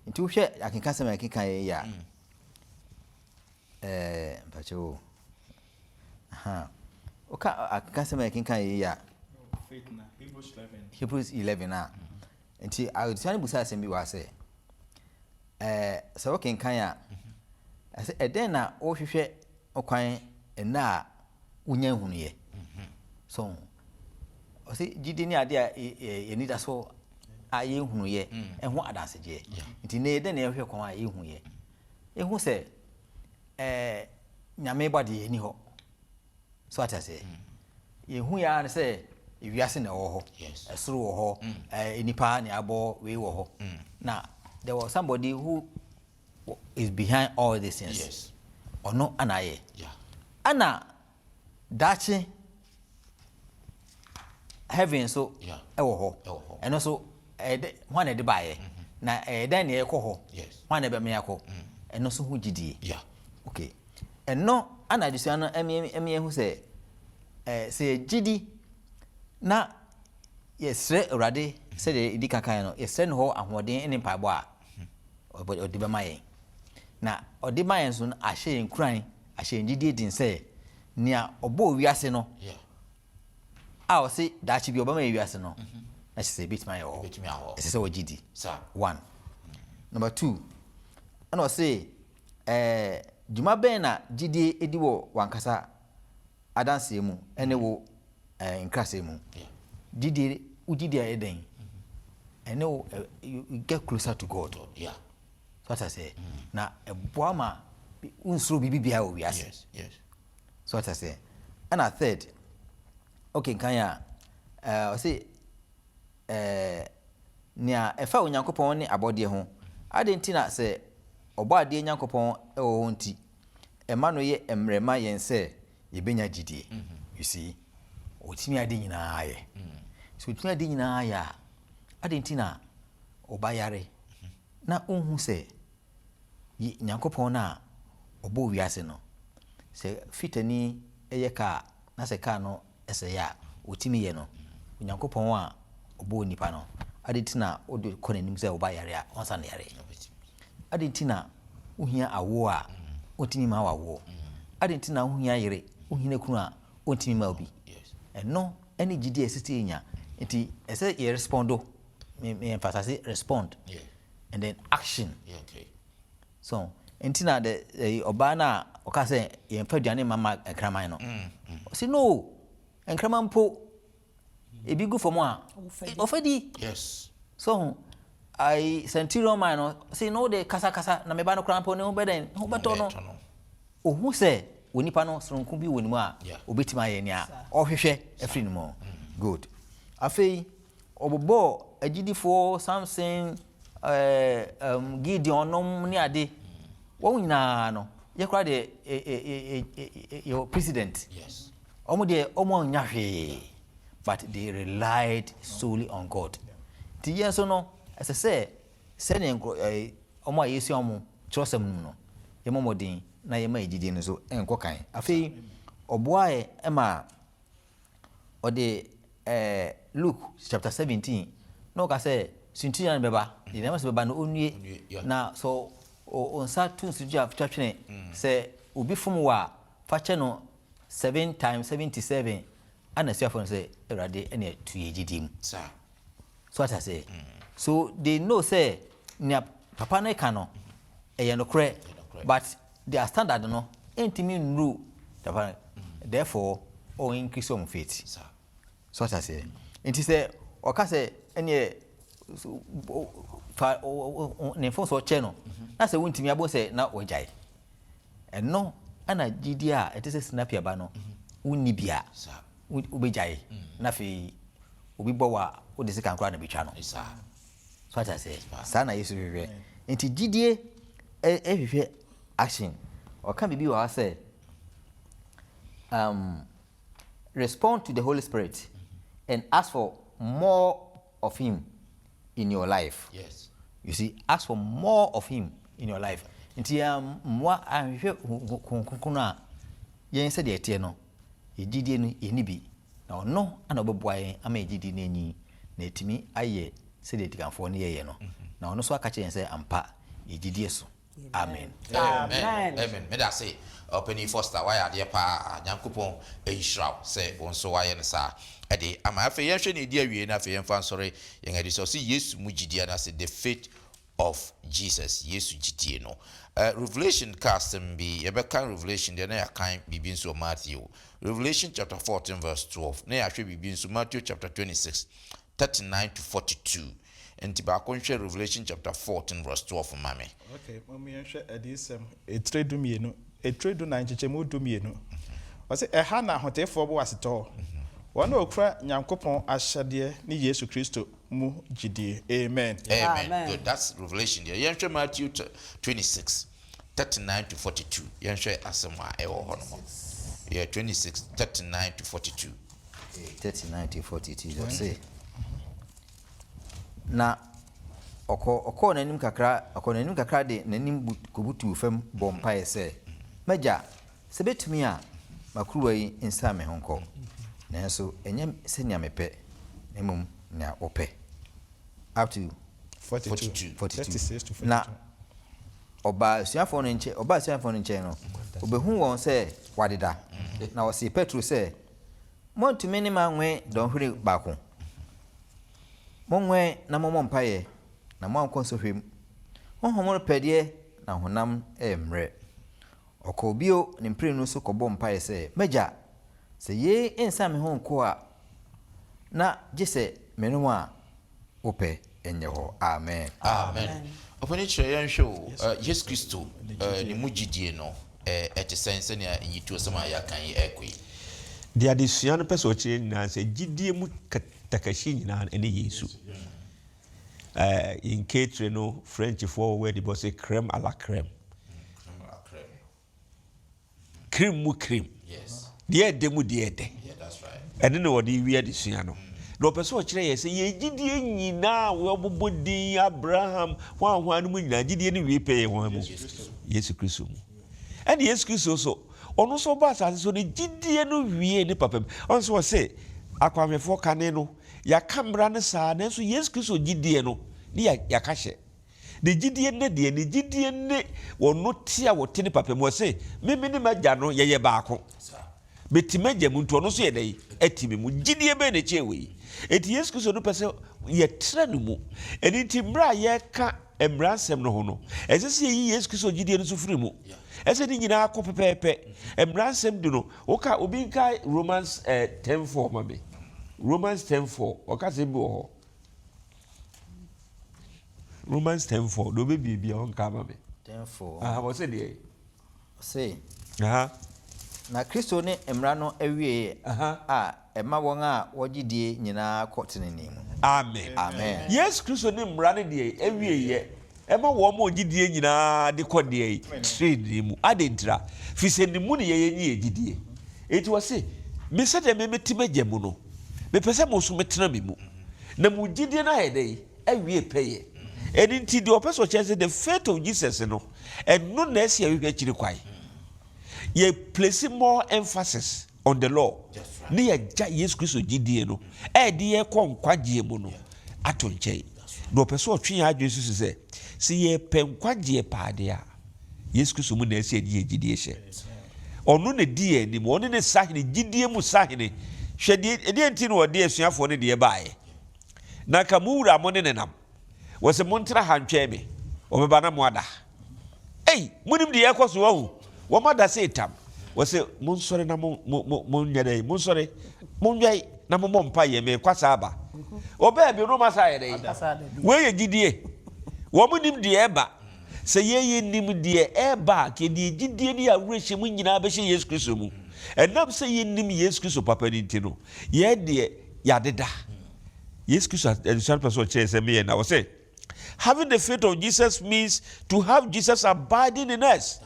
Nti wohwɛ akenkasɛm a yɛkeka yɛ yi a, ɛɛ mpakyɛ o, aha. Woka akenkasɛm a yɛkeka yɛ yi a, Hebrews 11 a, nti adesua no busa asɛm bi wɔ ha sɛ, ɛɛ sɛ wokenkan a, ɛsɛ ɛdɛn na wohwehwɛ kwan nna a wonya nhunuiɛ? So ɔsɛ gyidi ne adeɛ a yɛn ani da so a yɛnhunuiɛ ɛho adansegyeɛ. Nti nnɛ yɛdɛn na yɛhwehwɛ kwan a yɛnhuiɛ? Yɛhu sɛ ɛɛ Nyame bɔ adeɛ yɛnni hɔ. So ate aseɛ? Yɛhu yɛ ara ne sɛ ewiase na ɛwɔ hɔ, ɛsoro wɔ hɔ, ɛɛ nnipa na abɔ wei wɔ hɔ. Na there was somebody who is behind all these things. Yes. Ɔno ana ayɛ. Yeah. Ana daakye heaven nso Yeah. ɛwɔ hɔ. Ɛwɔ hɔ. Ɛno nso ɛyɛ dɛ hwan na ɛde baeɛ? Na ɛyɛ dɛn na yɛkɔ hɔ? Yes. Hwan na ɛbɛma yɛakɔ? Ɛno nso ho gyidie. Yeah. Okay. Ɛno ana adesua no ɛma ɛma yɛhu sɛ ɛɛ sɛ yɛgye di na yɛsrɛ Awurade sɛdeɛ yɛdi kan kaeɛ no, yɛsrɛ ne hɔ ahoɔden ne mpaebɔ a, ɔde bɛma yɛn. Na ɔde ma yɛn nso no ahyɛ yɛn nkuran, ahyɛ yɛn gyidie den sɛ nea ɔbɔɔ wiase no a ɔse daakye bi ɔbɛma yɛ wiase no, na kyerɛ sɛ ebɛtumi ayɛ wɔ hɔ. Ɛsɛ sɛ wɔgye di. One. Number two, ɛna ɔse ɛɛ dwuma bɛn na gyidie di wɔ w'ankasa adanseɛ mu ne wo ɛɛ nkrasɛm mu? Gyidie, wo gyidie ayɛ dɛn? Ɛne wo you get closer to God. Yeah. So ata sɛ na ɛboa ma wonsuro biribi biara wɔ wiase. Yes, yes. So ata sɛ ɛna third, okay nkan a ɛɛ ɔse ɛɛ nea ɛfa Onyankopɔn ne abɔdeɛ ho, adɛn nti na sɛ ɔbɔadeɛ Nyankopɔn wɔ hɔ nti ɛma no yɛ mmerɛ ma yɛn sɛ yɛbɛnya gyidie? You see, ɔtumi ade nyinaa yɛ. Sɛ ɔtumi ade nyinaa yɛ a, adɛn nti na ɔba yare na ɔnhu sɛ Nyankopɔn no a ɔbɔɔ wiase no, sɛ fitani yɛ kaa na sɛ kaa no sɛe a, ɔtumi yɛ no? Onyankopɔn a ɔbɔɔ nipa no, adɛn nti na wode kɔ n'anim sɛ wo ba yare a, ɔnsa no yare? Adɛn nti na wohia awoɔ a, ɔntumi mma wo awoɔ? Adɛn nti na wohia yere, wohia kunu a, ɔntumi mma wo bi? Ɛno ne gyidie a ɛsɛ sɛ yɛnya. Nti ɛsɛ yɛ respondo, me me emphasize respond and then action. So nti na the ɔbaa no a ɔka sɛ yɛmfa aduane mma ma nkraman no, ɔsi no, nkraman mpo ebi gu fam a ɔfa di. Yes. So ho ayi centurion man no si no de kasakasa na me ba no koraa mpo ne ho bɛdɛn ne ho bɛtɔ no. Ohu sɛ onipa no soronko bi wɔ ne mu a obetumi ayɛ nea ɔhwehwɛ afiri ne mu. Good. Afei ɔbobɔɔ agyidifoɔ Samson, ɛɛ um, Gideon nom ne ade. Wɔn nyinaa no, yɛ koraa deɛ yɛwɔ president. Yes. Wɔn deɛ wɔn annya hwee but they relied solely on God. Nti yɛn nso no, ɛsɛ sɛ. Sɛdeɛ nkurɔ ɛɛ wɔn a yɛsua wɔn twerɛsɛm no mu no, yɛmmɔ mmɔden na yɛmma yɛn gyidie no nso nkɔ kan. Afei ɔboaeɛ ma ɔde ɛɛ Luke chapter 17 na ɔka sɛ suntidua no bɛba, deɛ nneɛma sɛ bɛba no ɔnnue, na sɛ wo nsa to suntidua twa twene, sɛ obi fom wo a fa kyɛ no seven times 77. Ɛna asuafoɔ no sɛ, Awurade ɛneɛ to yɛn gyidie mu. So wate aseɛ? So they know sɛ nea papa no ka no ɛyɛ nokorɛ but their standard no ɛntumi nnuru papa no therefore ɔ increase wɔn faith. So wate aseɛ? Nti sɛ ɔka sɛ ɛneɛ fa ne mfomsoɔ kyɛ no na sɛ wontumi abɔ sɛ na wagyae. Ɛno ɛna gyidie a ɛte sɛ sinapi aba no wonni bi a wobɛgyae na afei obi bɔ wo a wode sekan koraa na bɛtwa no. So ate aseɛ? Saa na Yesu hwehwɛ. Nti gyidie hwehwɛ action. Ɔka biribi wɔ ha sɛ um, respond to the Holy Spirit and ask for more of him in your life. Yes. You see, ask for more of him in your life. Nti mmoa ahwehwɛ Honhom Kronkron a yɛn sɛdeɛ ɛteɛ no, yɛn gyidie no yɛnni bi. Na ɔno na ɔbɛboa yɛn ama yɛn gyidie no anyin na atumi ayɛ sɛdeɛ adikanfoɔ no yɛeɛ no. Na ɔno nso aka kyerɛ yɛn sɛ ampa yɛn gyidie so. Amen. Amen amen medase ɔpanin Foster wayɛ adeɛ paa Nyankopɔn nhyira wo sɛ wo nso wayɛ no saa de ama afei yɛnhwɛ nea ɛdi awiei na afei yɛmfa nsɔre yɛn adi sɛ ɔse Yesu mu gyidie anaasɛ the faith of Jesus Yesu gyidie no eh, Revelation ka asɛm bi yɛbɛkan Revelation deɛ na yɛakan biribi nso wɔ Matthew Revelation chapter 14 verse 12 na yɛahwɛ biribi nso Matthew chapter 26 39 to 42 Nti baako nhwɛ Revelation chapter 14 verse 12 mma me. Ok, mom yɛnhwɛ Adiyisɛm etire dumienu, etire dunan nkyekyɛmu dumienu. Ɔse, Ɛha na ahoteefoɔ boasetɔ, wɔn a wɔkura Nyankopɔn ahyɛdeɛ ne Yesu Kristo mu gyidie. Amen. Amen. Good, that's Revelation deɛ. Yɛnhwɛ Matthew 26, 39 to 42. Yɛnhwɛ asɛm a ɛwɔ hɔ nom. Yeah, 26, 39 to 42. 39 to 42, ɔse, Na ɔkɔ, ɔkɔɔ n'anim kakra, ɔkɔɔ n'anim kakra de n'anim but, kɔbutuu fam bɔɔ mpaeɛ sɛ, M'agya, sɛ ɛbɛtumi a, ma kuruwa yi nsiane me ho nkɔ. Nanso ɛnyɛ sɛnea mepɛ, na mmom nea wopɛ. Up to 42. 42. 36 to 42. Na ɔbaa asuafoɔ no nkyɛn, ɔbaa asuafoɔ no nkyɛn no, ɔbɛhuu wɔn sɛ wɔadeda. Na ɔsee Petro sɛ, Moantumi ne me anwɛn dɔnhwere baako? Monwɛn na mommɔ mpaeɛ, na moankɔ nsɔhwɛ mu. Honhom no pɛ deɛ, na honam yɛ mmerɛ. Ɔkɔɔ bio ne mprenu so kɔbɔɔ mpaeɛ sɛ, M'Agya, sɛ yei nsan me ho nkɔ a, na gye sɛ menom a, wo pɛ nyɛ hɔ. Amen. Amen. Ɔpanin kyerɛ yɛn nhwɛ o, Yesu Kristo ne mu gyidie no ɛte sɛn sɛnea nyituosɛm a yɛaka yi ɛrekɔ yi? Deɛ adesua no pɛ sɛ ɔkyerɛ nyinaa sɛ gyidie mu katakahyi nyinaa no ɛne Yesu. Ɛɛ nkeetire no Frenchfoɔ wɔ word bi ɔse crème à la crème. Cream mu cream. Deɛ ɛdɛ mu deɛ ɛdɛ. Ɛno na wɔde wie adesua no. Na ɔpɛ sɛ ɔkyerɛ yɛ sɛ yɛn gyidie nyinaa wɔbobɔ din Abraham hwan hwan no mu nyinaa gyidie no wie pɛyɛ hwan mu? Yesu Kristo mu. Ɛne Yesu Kristo nso ɔno nso ɔba asase so no gyidie no wie ne papa mu. Ɔno nso ɔse akwanhwɛfoɔ kane no yɛaka mmara no saa nanso Yesu Kristo gyidie no ne yɛaka hyɛ. Ne gyidie ne deɛ? Ne gyidie ne ɔno te a ɔte ne papa mu. Ɔse, me me ne m'agya no yɛyɛ baako. Mete m'agya mu nti ɔno nso yɛ dɛn? Ɛte me mu. Gyidie bɛn na ɛkyɛn wei? Enti Yesu Kristo no pɛ sɛ yɛtra ne mu. Ɛno nti mmerɛ a yɛreka mmara nsɛm no ho no, ɛsɛ sɛ yɛyi Yesu Kristo gyidie no nso firi mu. Ɛsɛ ne nyinaa kɔ pɛpɛɛpɛ. Mmara nsɛm du no, woka obi nkae Romans eh, 10:4 ma me. Romans 10:4, ɔka sɛ bi wɔ hɔ. Romans 10:4 deɛ ɔbɛbie bia ɔnka ama me. 10:4. Aha wɔsɛ deɛ. Ɔse. Aha. Na Kristo ne mmara no awieɛ a ɛma wɔn a wɔgye die nyinaa kɔ tenenee mu. Amen. Amen. Yesu Kristo ne mmara no deɛ awieɛ ɛma wɔn a wɔgye die nyinaa de kɔ deɛ trenee mu. Adɛn ntira? Firi sɛ ne mu ne yɛyɛ nye yɛ gyidie. Enti ɔse, Me sɛdeɛ me mete m'Agya mu no, mepɛ sɛ mo nso metena me mu, na mo gyidie no ayɛ dɛn? Awie pɛyɛ. Ɛno nti deɛ ɔpɛ sɛ ɔkyerɛ sɛ the faith of Jesus no, ɛno na ɛsɛ yɛhwehwɛ akyiri kwan. Yɛ place more emphasis on the law ne yɛgya Yesu Kristo gyidie no a ɛde yɛn kɔ nkwagyeɛ mu no ato nkyɛn. Na ɔpɛ sɛ ɔtwe yɛn adwene so si sɛ, sɛ yɛpɛ nkwagyeɛ paa deɛ a, Yesu Kristo mu na ɛsɛ yɛde yɛn gyidie hyɛ. Ɔno na ɛdi yɛn anim, ɔno ne sahene, gyidie mu sahene. Hwɛ deɛ, ɛdeɛ nti na ɔde asuafoɔ no deɛ baeɛ. Na nka mo wura mo ne ne nam. Wɔse montena ha ntwɛn me, ɔbɛba na moada. Ei, monim deɛ ɛrekɔ so wahu? Wɔn ada sɛ tam. Wɔse monsɔre na mo, mo, mo, monyɛ dɛn? Monsɔre, monwɛn na mommɔ mpaeɛ, merekɔ asa aba. Ɔbaa bio no wɔn asa ayɛ dɛn? Wei yɛ gyidie. Wɔn nim deɛ ɛreba. Sɛ yɛn yɛnim deɛ ɛreba a, nka yɛde yɛn gyidie ne yɛn awerɛhyɛmu nyinaa bɛhyɛ Yesu Kristo mu. Ɛnam sɛ yɛnim Yesu Kristo papa no nti no, yɛn deɛ yɛadeda. Yesu Kristo adesua no pɛ sɛ ɔkyerɛ sɛ meyɛ na ɔsɛ having the faith of Jesus means to have Jesus abiding in us.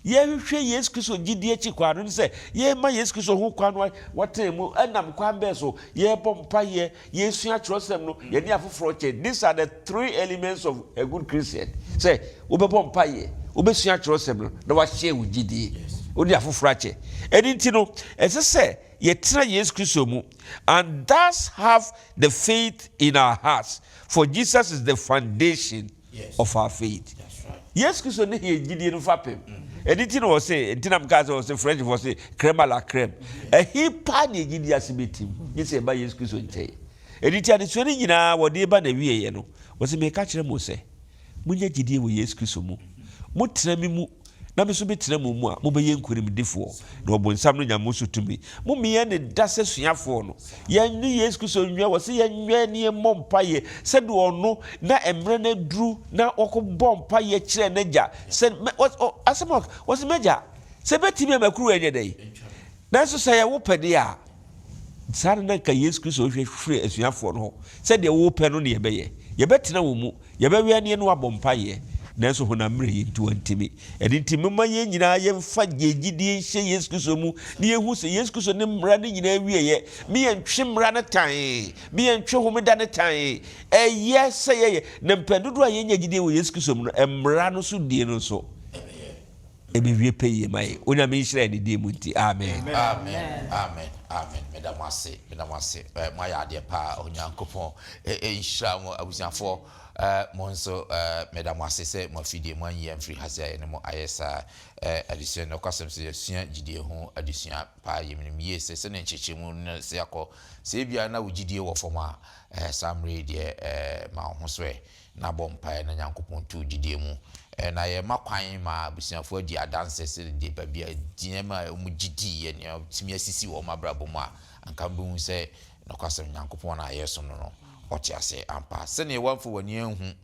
Yɛhwehwɛ Yesu Kristo gyidie akyi kwan no ne sɛ yɛma Yesu Kristo ho kwan no wɔtene mu ɛnam kwan bɛɛ so yɛbɔ mpaeɛ yɛsua kyerɛsɛm no yɛne afoforɔ kyɛ. These are the three elements of a good Christian. Sɛ wobɛbɔ mpaeɛ, wobɛsua kyerɛsɛm no na wahyɛ wo gyidie wode afoforɔ akyɛ. Ɛno nti no ɛsɛ sɛ yɛtena Yesu Kristo mu and thus have the faith in our hearts for Jesus is the foundation yes. of our faith. Right. Yesu Kristo ne yɛn gyidie no fapem. Ɛno nti na wɔse, nti na mekaa sɛ wɔse French fo se crème à la crème. Ɛhe paa ne yɛn gyidie ase bɛtim gye sɛ yɛba Yesu Kristo nkyɛn. Ɛno nti adesua no nyinaa wɔde ba n'awieeɛ no, wɔse meka kyerɛ mo sɛ Monya gyidie wɔ Yesu Kristo mu, motena me mu, na me nso metena mo mu a, mobɛyɛ nkonimdifoɔ, na ɔbonsam no nya mo so tumi. Mommeyɛ ne da sɛ suafoɔ no. Yɛne Yesu Kristo nwɛn, wɔse yɛnwɛn ne yɛmmɔ mpaeɛ sɛdeɛ ɔno na mmerɛ no aduru na ɔkɔbɔ mpaeɛ kyerɛɛ n'agya sɛ, asɛm a wɔse, M'agya, sɛ ɛbɛtumi a m'akuruwa nyɛ dɛn? Nanso sɛ ɛyɛ wo pɛ deɛ a, Saa na na anka Yesu Kristo hwehwɛ firi asuafoɔ no hɔ, sɛ deɛ wopɛ no na yɛbɛyɛ. Yɛbɛtena wo mu, yɛbɛwɛn ne yɛne wo abɔ mpaeɛ, nanso honam mmerɛ yi nti wɔantumi. Ɛno nti momma yɛn nyinaa yɛmfa yɛn gyidie nhyɛ Yesu Kristo mu na yɛnhu sɛ Yesu Kristo ne mmara no nyinaa awieɛ. Me yɛntwe mmara no tann, me yɛntwe homeda no tann. Ɛyɛ sɛ yɛyɛ, na mpɛn dodoɔ a yɛnya gyidie wɔ Yesu Kristo mu no, mmara no so die no nso Ɛbɛwie pɛ yie ma yɛn. Onyame nhyira yɛn ne din mu nti, amen. Amen amen amen meda mo ase meda mo ase eh, mo ayɛ adeɛ paa Onyankopɔn eh, eh, nhyira mo abusuafoɔ eh, mo nso eh, meda mo ase sɛ mo afidie mo anyi amfiri ha sɛ yɛne mo ayɛ saa eh, adesua nokwasɛm sɛ yɛsua gyidie ho adesua paa yɛmenim yie sɛ sɛdeɛ nkyerɛkyerɛmu no sɛ akɔ sɛ ebia na wo gyidie wɔ fam a eh, saa mmerɛ yi deɛ eh, ma wo ho so ɛ na bɔ mpaeɛ na Nyankopɔn tu wo gyidie mu. Na yɛma kwan ma abusuafoɔ adi adanseɛ sɛ deɛ baabi a nneɛma a wɔn gye diiɛ, nea atumi asisi wɔ wɔn abrabɔ mu a, anka wobɛhu sɛ nokwasɛm Nyankopɔn a yɛresom no no, ɔte ase ampa. Sɛdeɛ woamfa w'ani anhu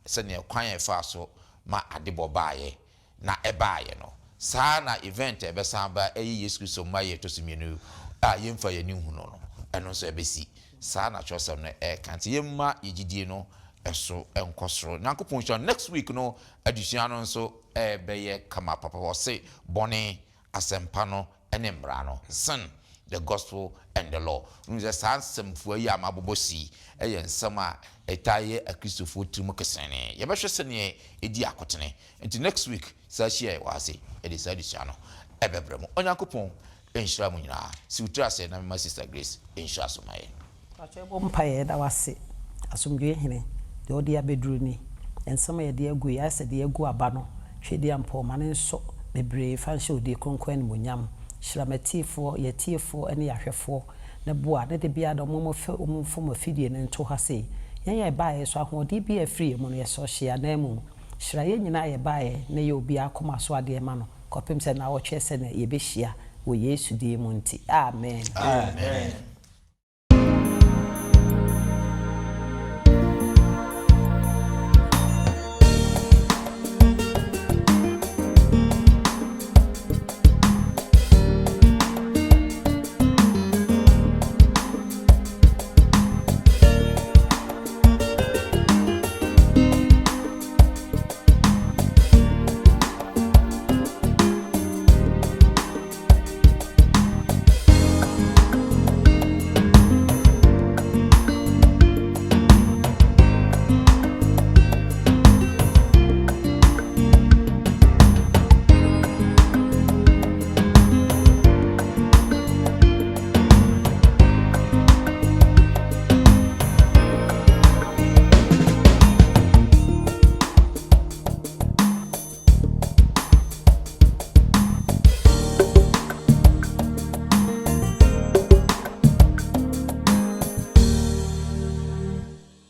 sɛdeɛ kwan a ɛfaa so ma adebɔ baeɛ, na ɛbaeɛ no, saa ara na event a ɛbɛsan aba ɛyɛ Yesu Kristo mmaeɛ a ɛtɔ so mmienu a yɛmfa yɛn ani nhu no no, ɛno nso ɛbɛsi. Saa na twerɛsɛm no ɛreka. Nti yɛmma yɛn gyidie no so nkɔ soro. Nyankopɔn nhyira wo. Next week no adesua no nso ɛrebɛyɛ kama papa. Ɔse bɔne, asɛmpa no ne mmara no, sin, the gospel and the law. Wonim sɛ saa nsɛmfua yi a mabobɔ so yi yɛ nsɛm a ɛtaa yɛ Akristofoɔ tirim kesenee. Yɛbɛhwɛ sɛdeɛ ɛdi akotene. Nti next week saa hyia yɛ wɔ ha sei, yɛde saa adesua no ɛbɛbrɛ mo. Onyankopɔn nhyira mo nyinaa. Si wo tiri ase na mema Sister Grace nhyira so ma yɛn. Mpakyɛ yɛbɔ mpaeɛ yɛda wo ase asomdwoeɛ hene deɛ wode abɛduru ni nsɛm a yɛde agu yi ayɛ sɛ deɛ yɛagu aba no Twedeampɔw ma no nsɔ bebree fa nhyɛ wo din kronkron animuonyam hyira m'atiefoɔ yɛn atiefoɔ ne yɛn ahwɛfoɔ ne boa ne da biara da wɔn mfa wɔn mfa afidie no nto ha sei yɛn a yɛbaeɛ nso ahoɔden biara a ɛfiri yɛn mu no yɛsɔ hyɛ yɛn ananmu hyira yɛn nyinaa a yɛbaeɛ na yɛ obiara akoma so adeɛ ma no kɔpem sɛ naawɔtwe sɛnea yɛbɛhyia wɔ Yesu din mu nti, amen. Amen.